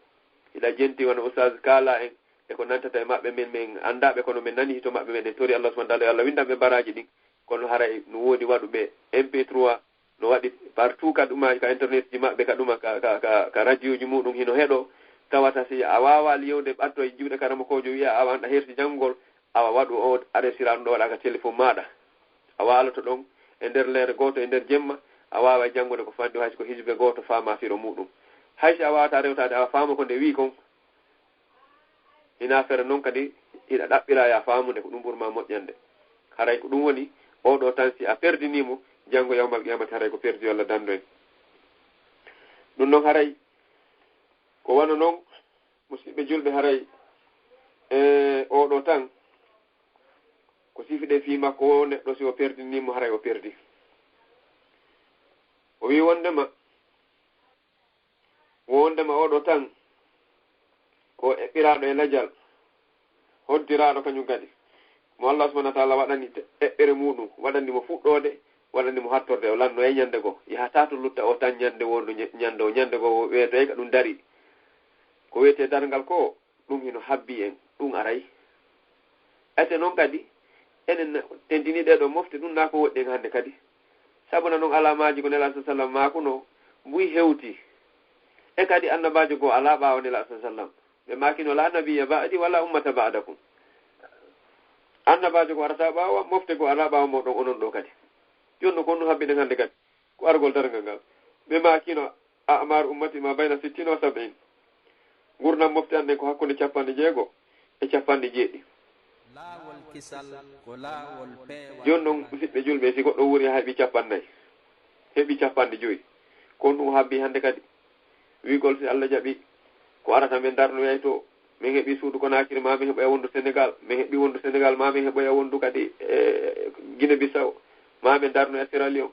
hiɗa jenti wano Oustaz Kala en, e ko nantata e maɓɓe, min, min anndaa ɓe, kono min nani hito maɓɓe, meɗen tori Allah subhanahu wa ta'ala, yo Allah windan ɓe baraaji ɗin. Kono haray no woodi waɗuɓe M P trois, no waɗi partout ka ɗuma, ka internet ji maɓɓe, ka ɗuma, ka, ka, ka, ka radioji muɗum hino heɗo. Tawata si a waawaa liyowde ɓatto e juuɗe karamokoojo, wi'a a wanta hersi janngol, awa waɗu o aresiraɗum ɗo waɗa ka téléphone maaɗa. A waaloto ɗon e nder leere gooto, e nder jemma, a waaway janngude ko fanɗi, hay si ko hizbe gooto, faamaa firo muɗum. Hay si a waawataa rewtaade, awa faama ko nde wi'i kon. Hinaa fere non kadi, hiɗa ɗaɓɓira ya faamude, ko ɗum ɓuri ma moƴƴande. Haray ko ɗum woni, oo ɗoo tan, si a perdinii mo, janngo yawmal qiyamati, haray ko perdi, yo Allah dandu en. Ɗum non haray, ko wano non, musiɓɓe julɓe, haray, e oo ɗoo tan, ko sifiɗen fii makko o, neɗɗo si o perdinii mo, haray o perdi. O wi'i wondema, wondema oo ɗoo tan ko eɓɓiraaɗo e lajal, hoddiraaɗo kañum kadi, mo Allah subhanahu wa ta'ala waɗani te-, eɓɓere muɗum, waɗani mo fuɗɗoode, waɗani mo hattorde, o lannoya ñande goo, yahataa to lutta o tan ñande wondu ñe-, ñande o, ñande goo o weetoyay ka ɗum dari. Ko wiyetee darngal ko, ɗum hino habbii en, ɗum aray. Ete non kadi, enen tentini ɗee ɗoo mofte, ɗum naa ko woɗɗi en hande kadi. Sabuna non alaamaaji ko Nelaaɗo sallam maakuno, buy hewti. E kadi annabaajo goo alaa ɓaawo Nelaaɗo sallam. Ɓe maakino: "La nabiyya ba'di wa la ummata ba'dakum." Annabaajo goo arataa ɓaawo am, mofte goo alaa ɓaawo mooɗon onon ɗoo kadi. Jooni non ko honɗum habbii ɗen hande kadi? Ko argol darngal ngal. Ɓe maakino: "A'maru ummati ma bayna sittina wa sab'in." Ngurndan mofte an ɗen ko hakkunde capanɗe jeego e capanɗe jeeɗiɗi. Laawol kisal ko laawol peewal. Jooni non, musiɓɓe julɓe, si goɗɗo wuuri haa heɓi capannay, heɓi capanɗe joyi, ko honɗum o habbii hande kadi? Wi'ugol si Allah jaɓi, ko arata men darnoyay to, min heɓi suudu Konaakiri, ma min heɓoya wondu Senegal, min heɓi wondu Senegal, ma min heɓoya wondu kadi, e, Guinée Bissau, ma min darnoya Sierra Leone.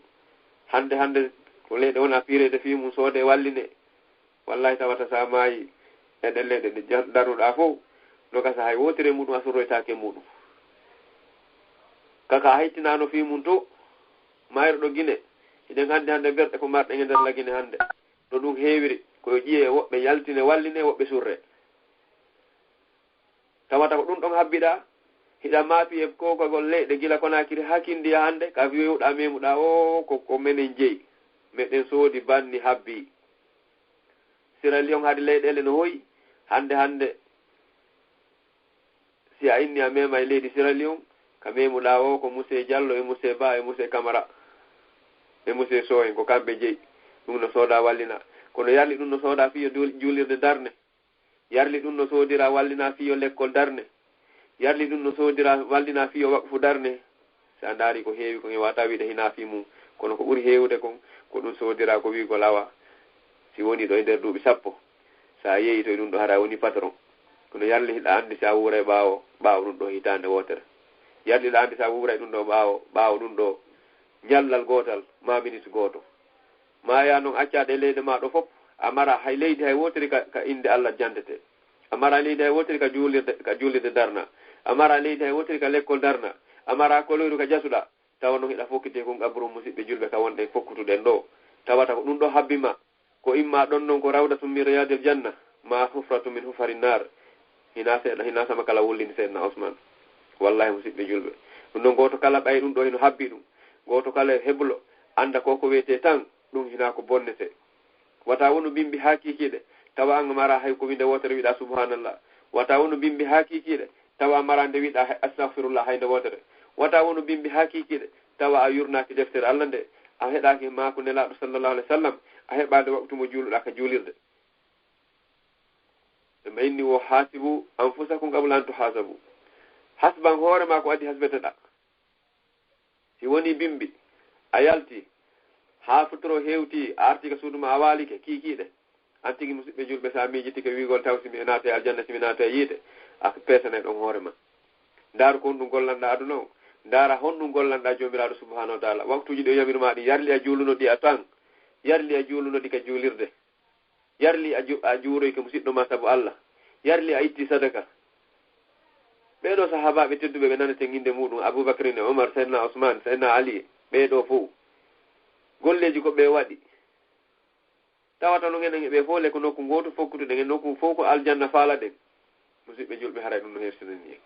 Hande, hande ko leyɗe wona piireede fii mum, soodee wallinee. Wallahi, tawata sa maayi e ɗen leyɗe ɗe jan-, darnuɗaa fow, no gasa hay wootere muɗum a surroytaake muɗum. Kaka a haytinaano fii mum to, maayruɗo Gine, hiɗen hande hande berɗe ko marɗen e nder Lagine hande. No ɗum heewiri, ko yo ƴiye woɓɓe yaltine walline, woɓɓe surre. Tawata ko ɗum ɗon habbiɗaa, hiɗa maapi e kookagol leyɗe gila Konaakiri haa Kindiya hande, ka wi'uɗaa memuɗaa o ko, ko menen jeyi. Meɗen soodi banni habbi. Sierra Leone haade leyɗeele no hoyi, hande hande si a inni a mema e leydi Sierra Leone, ka memuɗaa o ko Musee Jallo e Musee Ba e Musee Kamara e Musee Sow en, ko kamɓe jeyi. Ɗum no sooda wallina. Kono yarli ɗum no sooda fii yo duul-, juulirde darne. Yarli ɗum no soodira wallina fii yo lekkol darne. Yarli ɗum no soodira wallina fii yo waqfu darne. Si a ndaari ko heewi kon, e wata wiide hinaa fii mum. Kono ko ɓuri heewude kon, ko ɗum soodira ko wi'ugol awa, si woni ɗo e nder duuɓi sappo, sa yeeyitoy ɗum ɗo, hara woni patron. Kono yarli hiɗa anndi si a wuuray ɓaawo, ɓaawo ɗum ɗo hitaande wootere. Yarli hiɗa anndi si a wuuray ɗum ɗo ɓaawo, ɓaawo ɗum ɗo ñallal gootal, ma minute gooto. Ma yaa non acca ɗe leyɗe ma ɗo fof, a mara hay leydi hay wootiri ka, ka innde Allah janndete. A mara leydi hay wootiri ka juulirde, ka juulirde darna. A mara leydi hay wootiri ka lekkol darna. A mara koloyru ka jasuɗa. Tawa non hiɗa fokkiti kon qabru musiɓɓe julɓe ka wonɗen fokkutuɗen ɗo. Tawata ko ɗum ɗo habbi ma. Ko imma ɗon non ko rawdatun min riyadil janna, ma hufratun min hufari nar. Hina seeɗa, hina sama kala wullini Seydina Usman. Wallahi musiɓɓe julɓe. Ɗum ɗon gooto kala ɓay ɗum ɗo hino habbi ɗum. Gooto kala e heblo, annda ko ko wiyetee tan, ɗum hina ko bonnete. Wata wonu bimbi haa kiikiiɗe, tawa an a mara hay ko winde wootere wiɗa subhanallah. Wata wonu bimbi haa kiikiiɗe, tawa a mara nde wiɗa hay astaghfirullah hay nde wootere. Wata wonu bimbi haa kiikiiɗe, tawa a yurnaaki deftere Allah nde, a heɗaaki maaku Nelaaɗo sallallahu alaihi wasallam, a heɓaade waqtu mo juuluɗa ka juulirde. Ɓe mbayni wo: "Hasibu anfusakum qabla an tuhasabu." Hasban hoore ma ko adii hasbeteɗa. Si woni bimbi, a yalti, haa futuro hewti, a arti ka suudu ma, a waalike, kiikiiɗe. An tigi musiɓɓe julɓe, sa miijitike wi'ugol taw si mi naata e aljanna, si mi naata e yiite, a peesanay ɗon hoore ma. Ndaaru ko honɗum gollanɗa aduna o. Ndaara honɗum gollanɗa Joomiraaɗo subhanahu wa ta'ala. Waktuuji ɗi o yamiri ma ɗin, yarli a juuluno ɗi a tan. Yarli a juuluno ɗi ka juulirde. Yarli a ju-, a juuroyke musiɗɗo ma sabu Allah. Yarli a itti sadaka. Ɓee ɗoo sahaabaaɓe tedduɓe ɓe naneten innde muuɗum, Abuu Bakrin e Umar, Seydina Usmaan, Seydina Ali, ɓee ɗoo fow. Golleeji ko ɓe waɗi. Tawata non enen e ɓe fof le ko nokku gooto fokkutuɗen, en nokku fof ko aljanna faalaɗen. Musiɗɓe julɓe, haray ɗum no hersinani en.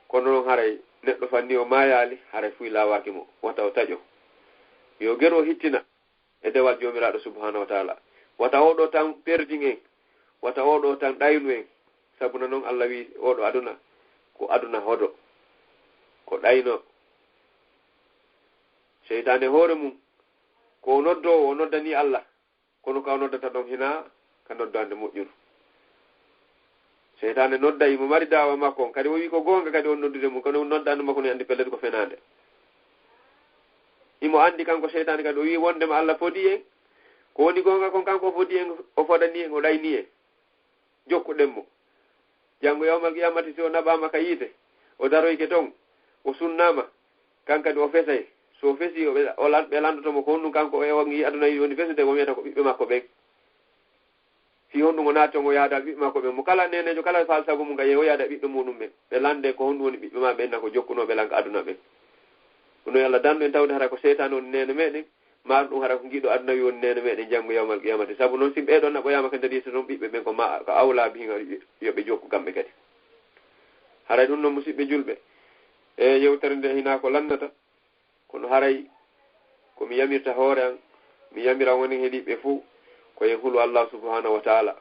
Kono non haray neɗɗo fanni o maayaali, haray fuy laawaaki mo, wata o taƴo. Yo geru o hittina e dewal Joomiraaɗo subhaanahu wa taala. Wata oo ɗoo tan perdin en, wata oo ɗoo tan ɗaynu en. Sabuna non Allah wi oo ɗoo aduna ko aduna hodo, ko ɗayno. Seytaane hoore mum, ko o noddoowo, o noddani Allah. Kono ka o noddata ɗon hinaa ka noddaande moƴƴuru. Seytaane nodday, mo mari daawa makko on. Kadi o wi ko goonga kadi on noddude mum, kono noddaande makko on anndi pellet ko fenaande. Imo anndi kanko seytaane kadi, o wi wondema Allah fodi en. Ko woni goonga kon, kanko o fodi en, o fodani en, o ɗayni en. Jokkuɗen mo. Janngo yawmal qiyamati, si o naɓaama ka yiite, o daroyke ton, o sunnaama, kan kadi o fesay. So o fesi, o ɓe, o lan-, ɓe landoto mo ko honɗum kanko e on yi aduna yi woni fesude, o wiyata ko ɓiɓɓe makko ɓen. Fii honɗum o naati on, o yaada ɓiɓɓe makko ɓen. Mo kala neeneejo, kala faal sago mum ka yehi, o yaada ɓiɓɓe muɗum ɓen. Ɓe lande ko honɗum woni ɓiɓɓe ma ɓen, na ko jokkunoo ɓe lan ka aduna ɓen. Ɗum noon yo Allah dandu en tawde hara ko seytaane woni neene meɗen. Maaɗum hara ko ngiɗo aduna wi woni neene meɗen janngo yawmal qiyamati. Sabu noon, si ɓee ɗoon naɓoyaama ka nder yeeso toon, ɓiɓɓe ɓen ko ma, ko awla bihi yo ɓe jokku kamɓe kadi. Haray ɗum noon, musiɗɓe julɓe, e yewtere nde hinaa ko lannata, kono haray ko mi yamirta hoore an, mi yamira wonen heɗiiɓe fuu, ko en hulu Allah subhanahu wa taala.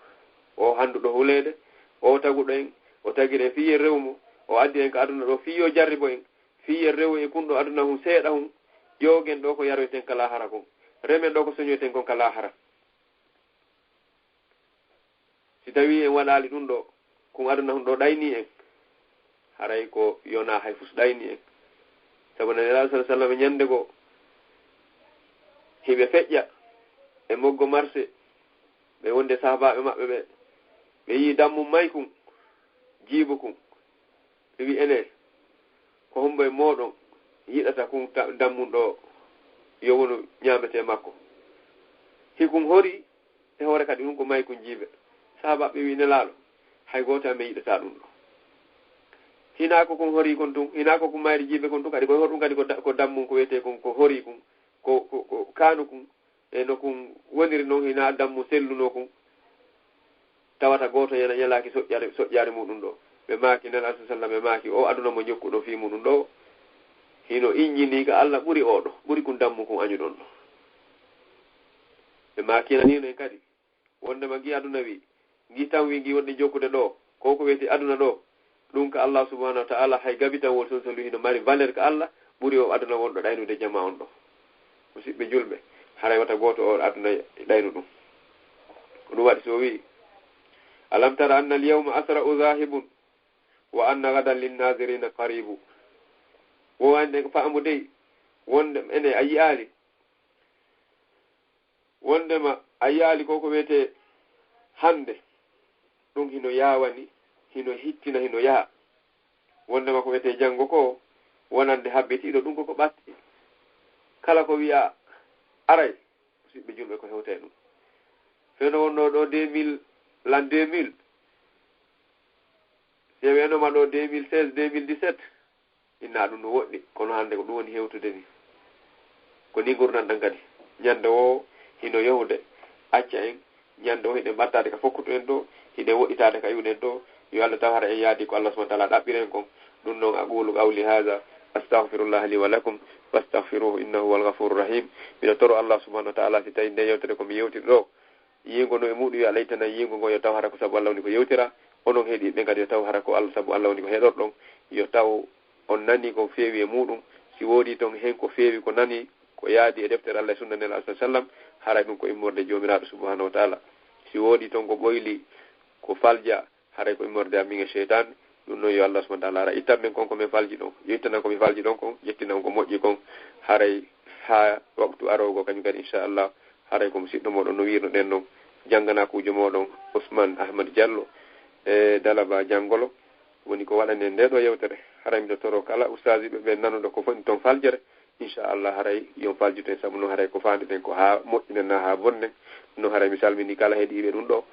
O hannduɗo huleede, o taguɗo en, o tagiri en fii en rewu mo, o addi en ka aduna ɗo fii yo jarribo en, fii en rewu e kun ɗo aduna hun seeɗa hun, ƴoogen ɗo ko yaroyten ka laahara kun, remen ɗo ko soñoyten kon ka laahara. Si tawii en waɗaali ɗum ɗo, kun aduna hun ɗo ɗayni en, haray ko yonaa hay fus ɗayni en. Sabu Nelaaɗo sallallahu alaihi wasallam ñande goo, hiɓe feƴƴa e moggo marse, ɓe wonde sahabaaɓe maɓɓe ɓe, ɓe yii dammum maykun, jiibu kun. Ɓe wi, ene, ko hombo e mooɗon yiɗata kun ta-, dammum ɗo yo wonu ñaametee makko? Hikun hori e hoore kadi ɗum ko maykun jiibe. Sahabaaɓe wi, Nelaaɗo, hay gooto e amen yiɗataa ɗum ɗo. Hinaa ko kun hori kun tun, hinaa ko kun mayri jiibe kun tun, kadi ko hoɗum kadi ko da-, ko dammum ko wiyetee kun, ko hori kun, ko, ko, ko kaanu kun, e no kun woniri non, hinaa dammum sellunoo kun. Tawata gooto yana yalaaki soƴƴare, soƴƴaare muɗum ɗo. Ɓe maaki, Nelaaɗo sallallahu alaihi wasallam, ɓe maaki, o aduna mo jokkuɗo fii muɗum ɗo, hino injinii ka Allah ɓuri oo ɗo, ɓuri kun dammum kun añuɗon ɗo. Ɓe maaki, nanino en kadi, wondema ngi aduna wi, ngi tan wi ngi wonde jokkude ɗo, ko ko wiyetee aduna ɗo, ɗum ka Allah subhanahu wa ta'ala hay gabitanwol sonsolu hino mari valeur ka Allah, ɓuri o aduna wonɗo ɗaynude jamaa on ɗo. Musiɗɓe julɓe, haray wata gooto o aduna ɗaynu ɗum. Ko ɗum waɗi so o wi, "Alam tara anna al-yawma asra'u zahibun, wa anna gadan linnazirina qaribu." Wo wande ko faamu dey, wonde ene a yi'aali, wondema a yi'aali ko ko wiyetee hande, ɗum hino yaawani, hino hittina, hino yaha. Wondema ko wiyetee janngo ko wonande habbitiiɗo, ɗum ko ko ɓatti. Kala ko wi'a aray, musiɗɓe julɓe, ko hewtee ɗum. Feno wonnoo ɗo deux mille, l'an deux mille, si a wi'anoma ɗo deux mille seize, deux mille dix-sept, inna ɗum no woɗɗi, kono hannde ko ɗum woni hewtude ni. Ko ni ngurndan ɗan kadi. Ñande woo hino yahude, acca en, ñande woo hiɗen ɓattaade ka fokkutu en ɗo, hiɗen woɗɗitaade ka iwɗen ɗo. Yo Allah taw hara en yaadi ko Allah subhanahu wa ta'ala ɗaɓɓiri en kon. Ɗum noon, aqulu qawli hadha, astaghfirullah li wa lakum, fastaghfiruhu innahu huwal ghafurur rahim. Miɗo toro Allah subhanahu wa ta'ala si tawi nde yewtere ko mi yewtiri ɗo, yiingo no e muɗum, yo Allah ittanan yiingo ngo, yo taw hara ko sabu Allah woni ko yewtira. Onon heɗiiɓe kadi, yo taw hara ko Allah, sabu Allah woni ko heɗorɗon. Yo taw on nani ko feewi e muɗum. Si woodi ton hen ko feewi, ko nani, ko yaadi e deftere Allah e sunna Nelaaɗo sallallahu alaihi wasallam, haray ɗum ko immorde Joomiraaɗo subhanahu wa ta'ala. Si woodi ton ko ɓoyli, ko falja, haray ko immorde amin e seytaan. Ɗum noon, yo Allah subhanahu wa ta'ala hara ittan men kon ko min falji ɗon. Yo ittanan ko min falji ɗon kon, ƴettinan ko moƴƴi kon. Haray haa waktu aroogo, kañum kadi, inchallah, haray ko musiɗɗo mooɗon no wiirno ɗen non, janngana kuujo mooɗon Ousmane Ahmad Diallo, e Dalaba Janngolo, woni ko waɗani en nde ɗo yewtere. Haray miɗo toro kala ustaasiiɓe ɓe nanuɗo ko foti ton faljere, Inchallah, haray yo faljito en, sabu no haray ko faanduɗen ko haa moƴƴinen na haa bonnen. No haray mi salmini kala heɗiiɓe ɗum ɗo,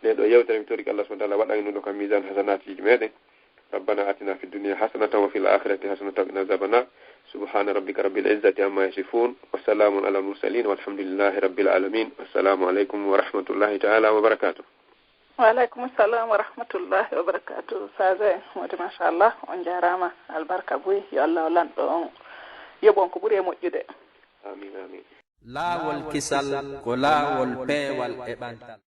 nde ɗo yewtere, mi toriki Allah subhanahu wa taala waɗan ɗum ɗo kam misan hasanatiji meɗen. ربنا آتنا في الدنيا حسنة وفي الآخرة حسنة وقنا عذاب النار. سبحان ربك رب العزة عما يصفون، وسلام على المرسلين، والحمد لله رب العالمين. السلام عليكم ورحمة الله تعالى وبركاته. Wa alaikum salam wa rahmatullahi wa barakatuh. Saze, wadi mashallah, on jarama, albarka buy, yo Allah o lanɗo on, yoɓon ko ɓuri e moƴƴude. Amin, amin. Laawol kisal ko laawol peewal e ɓantal.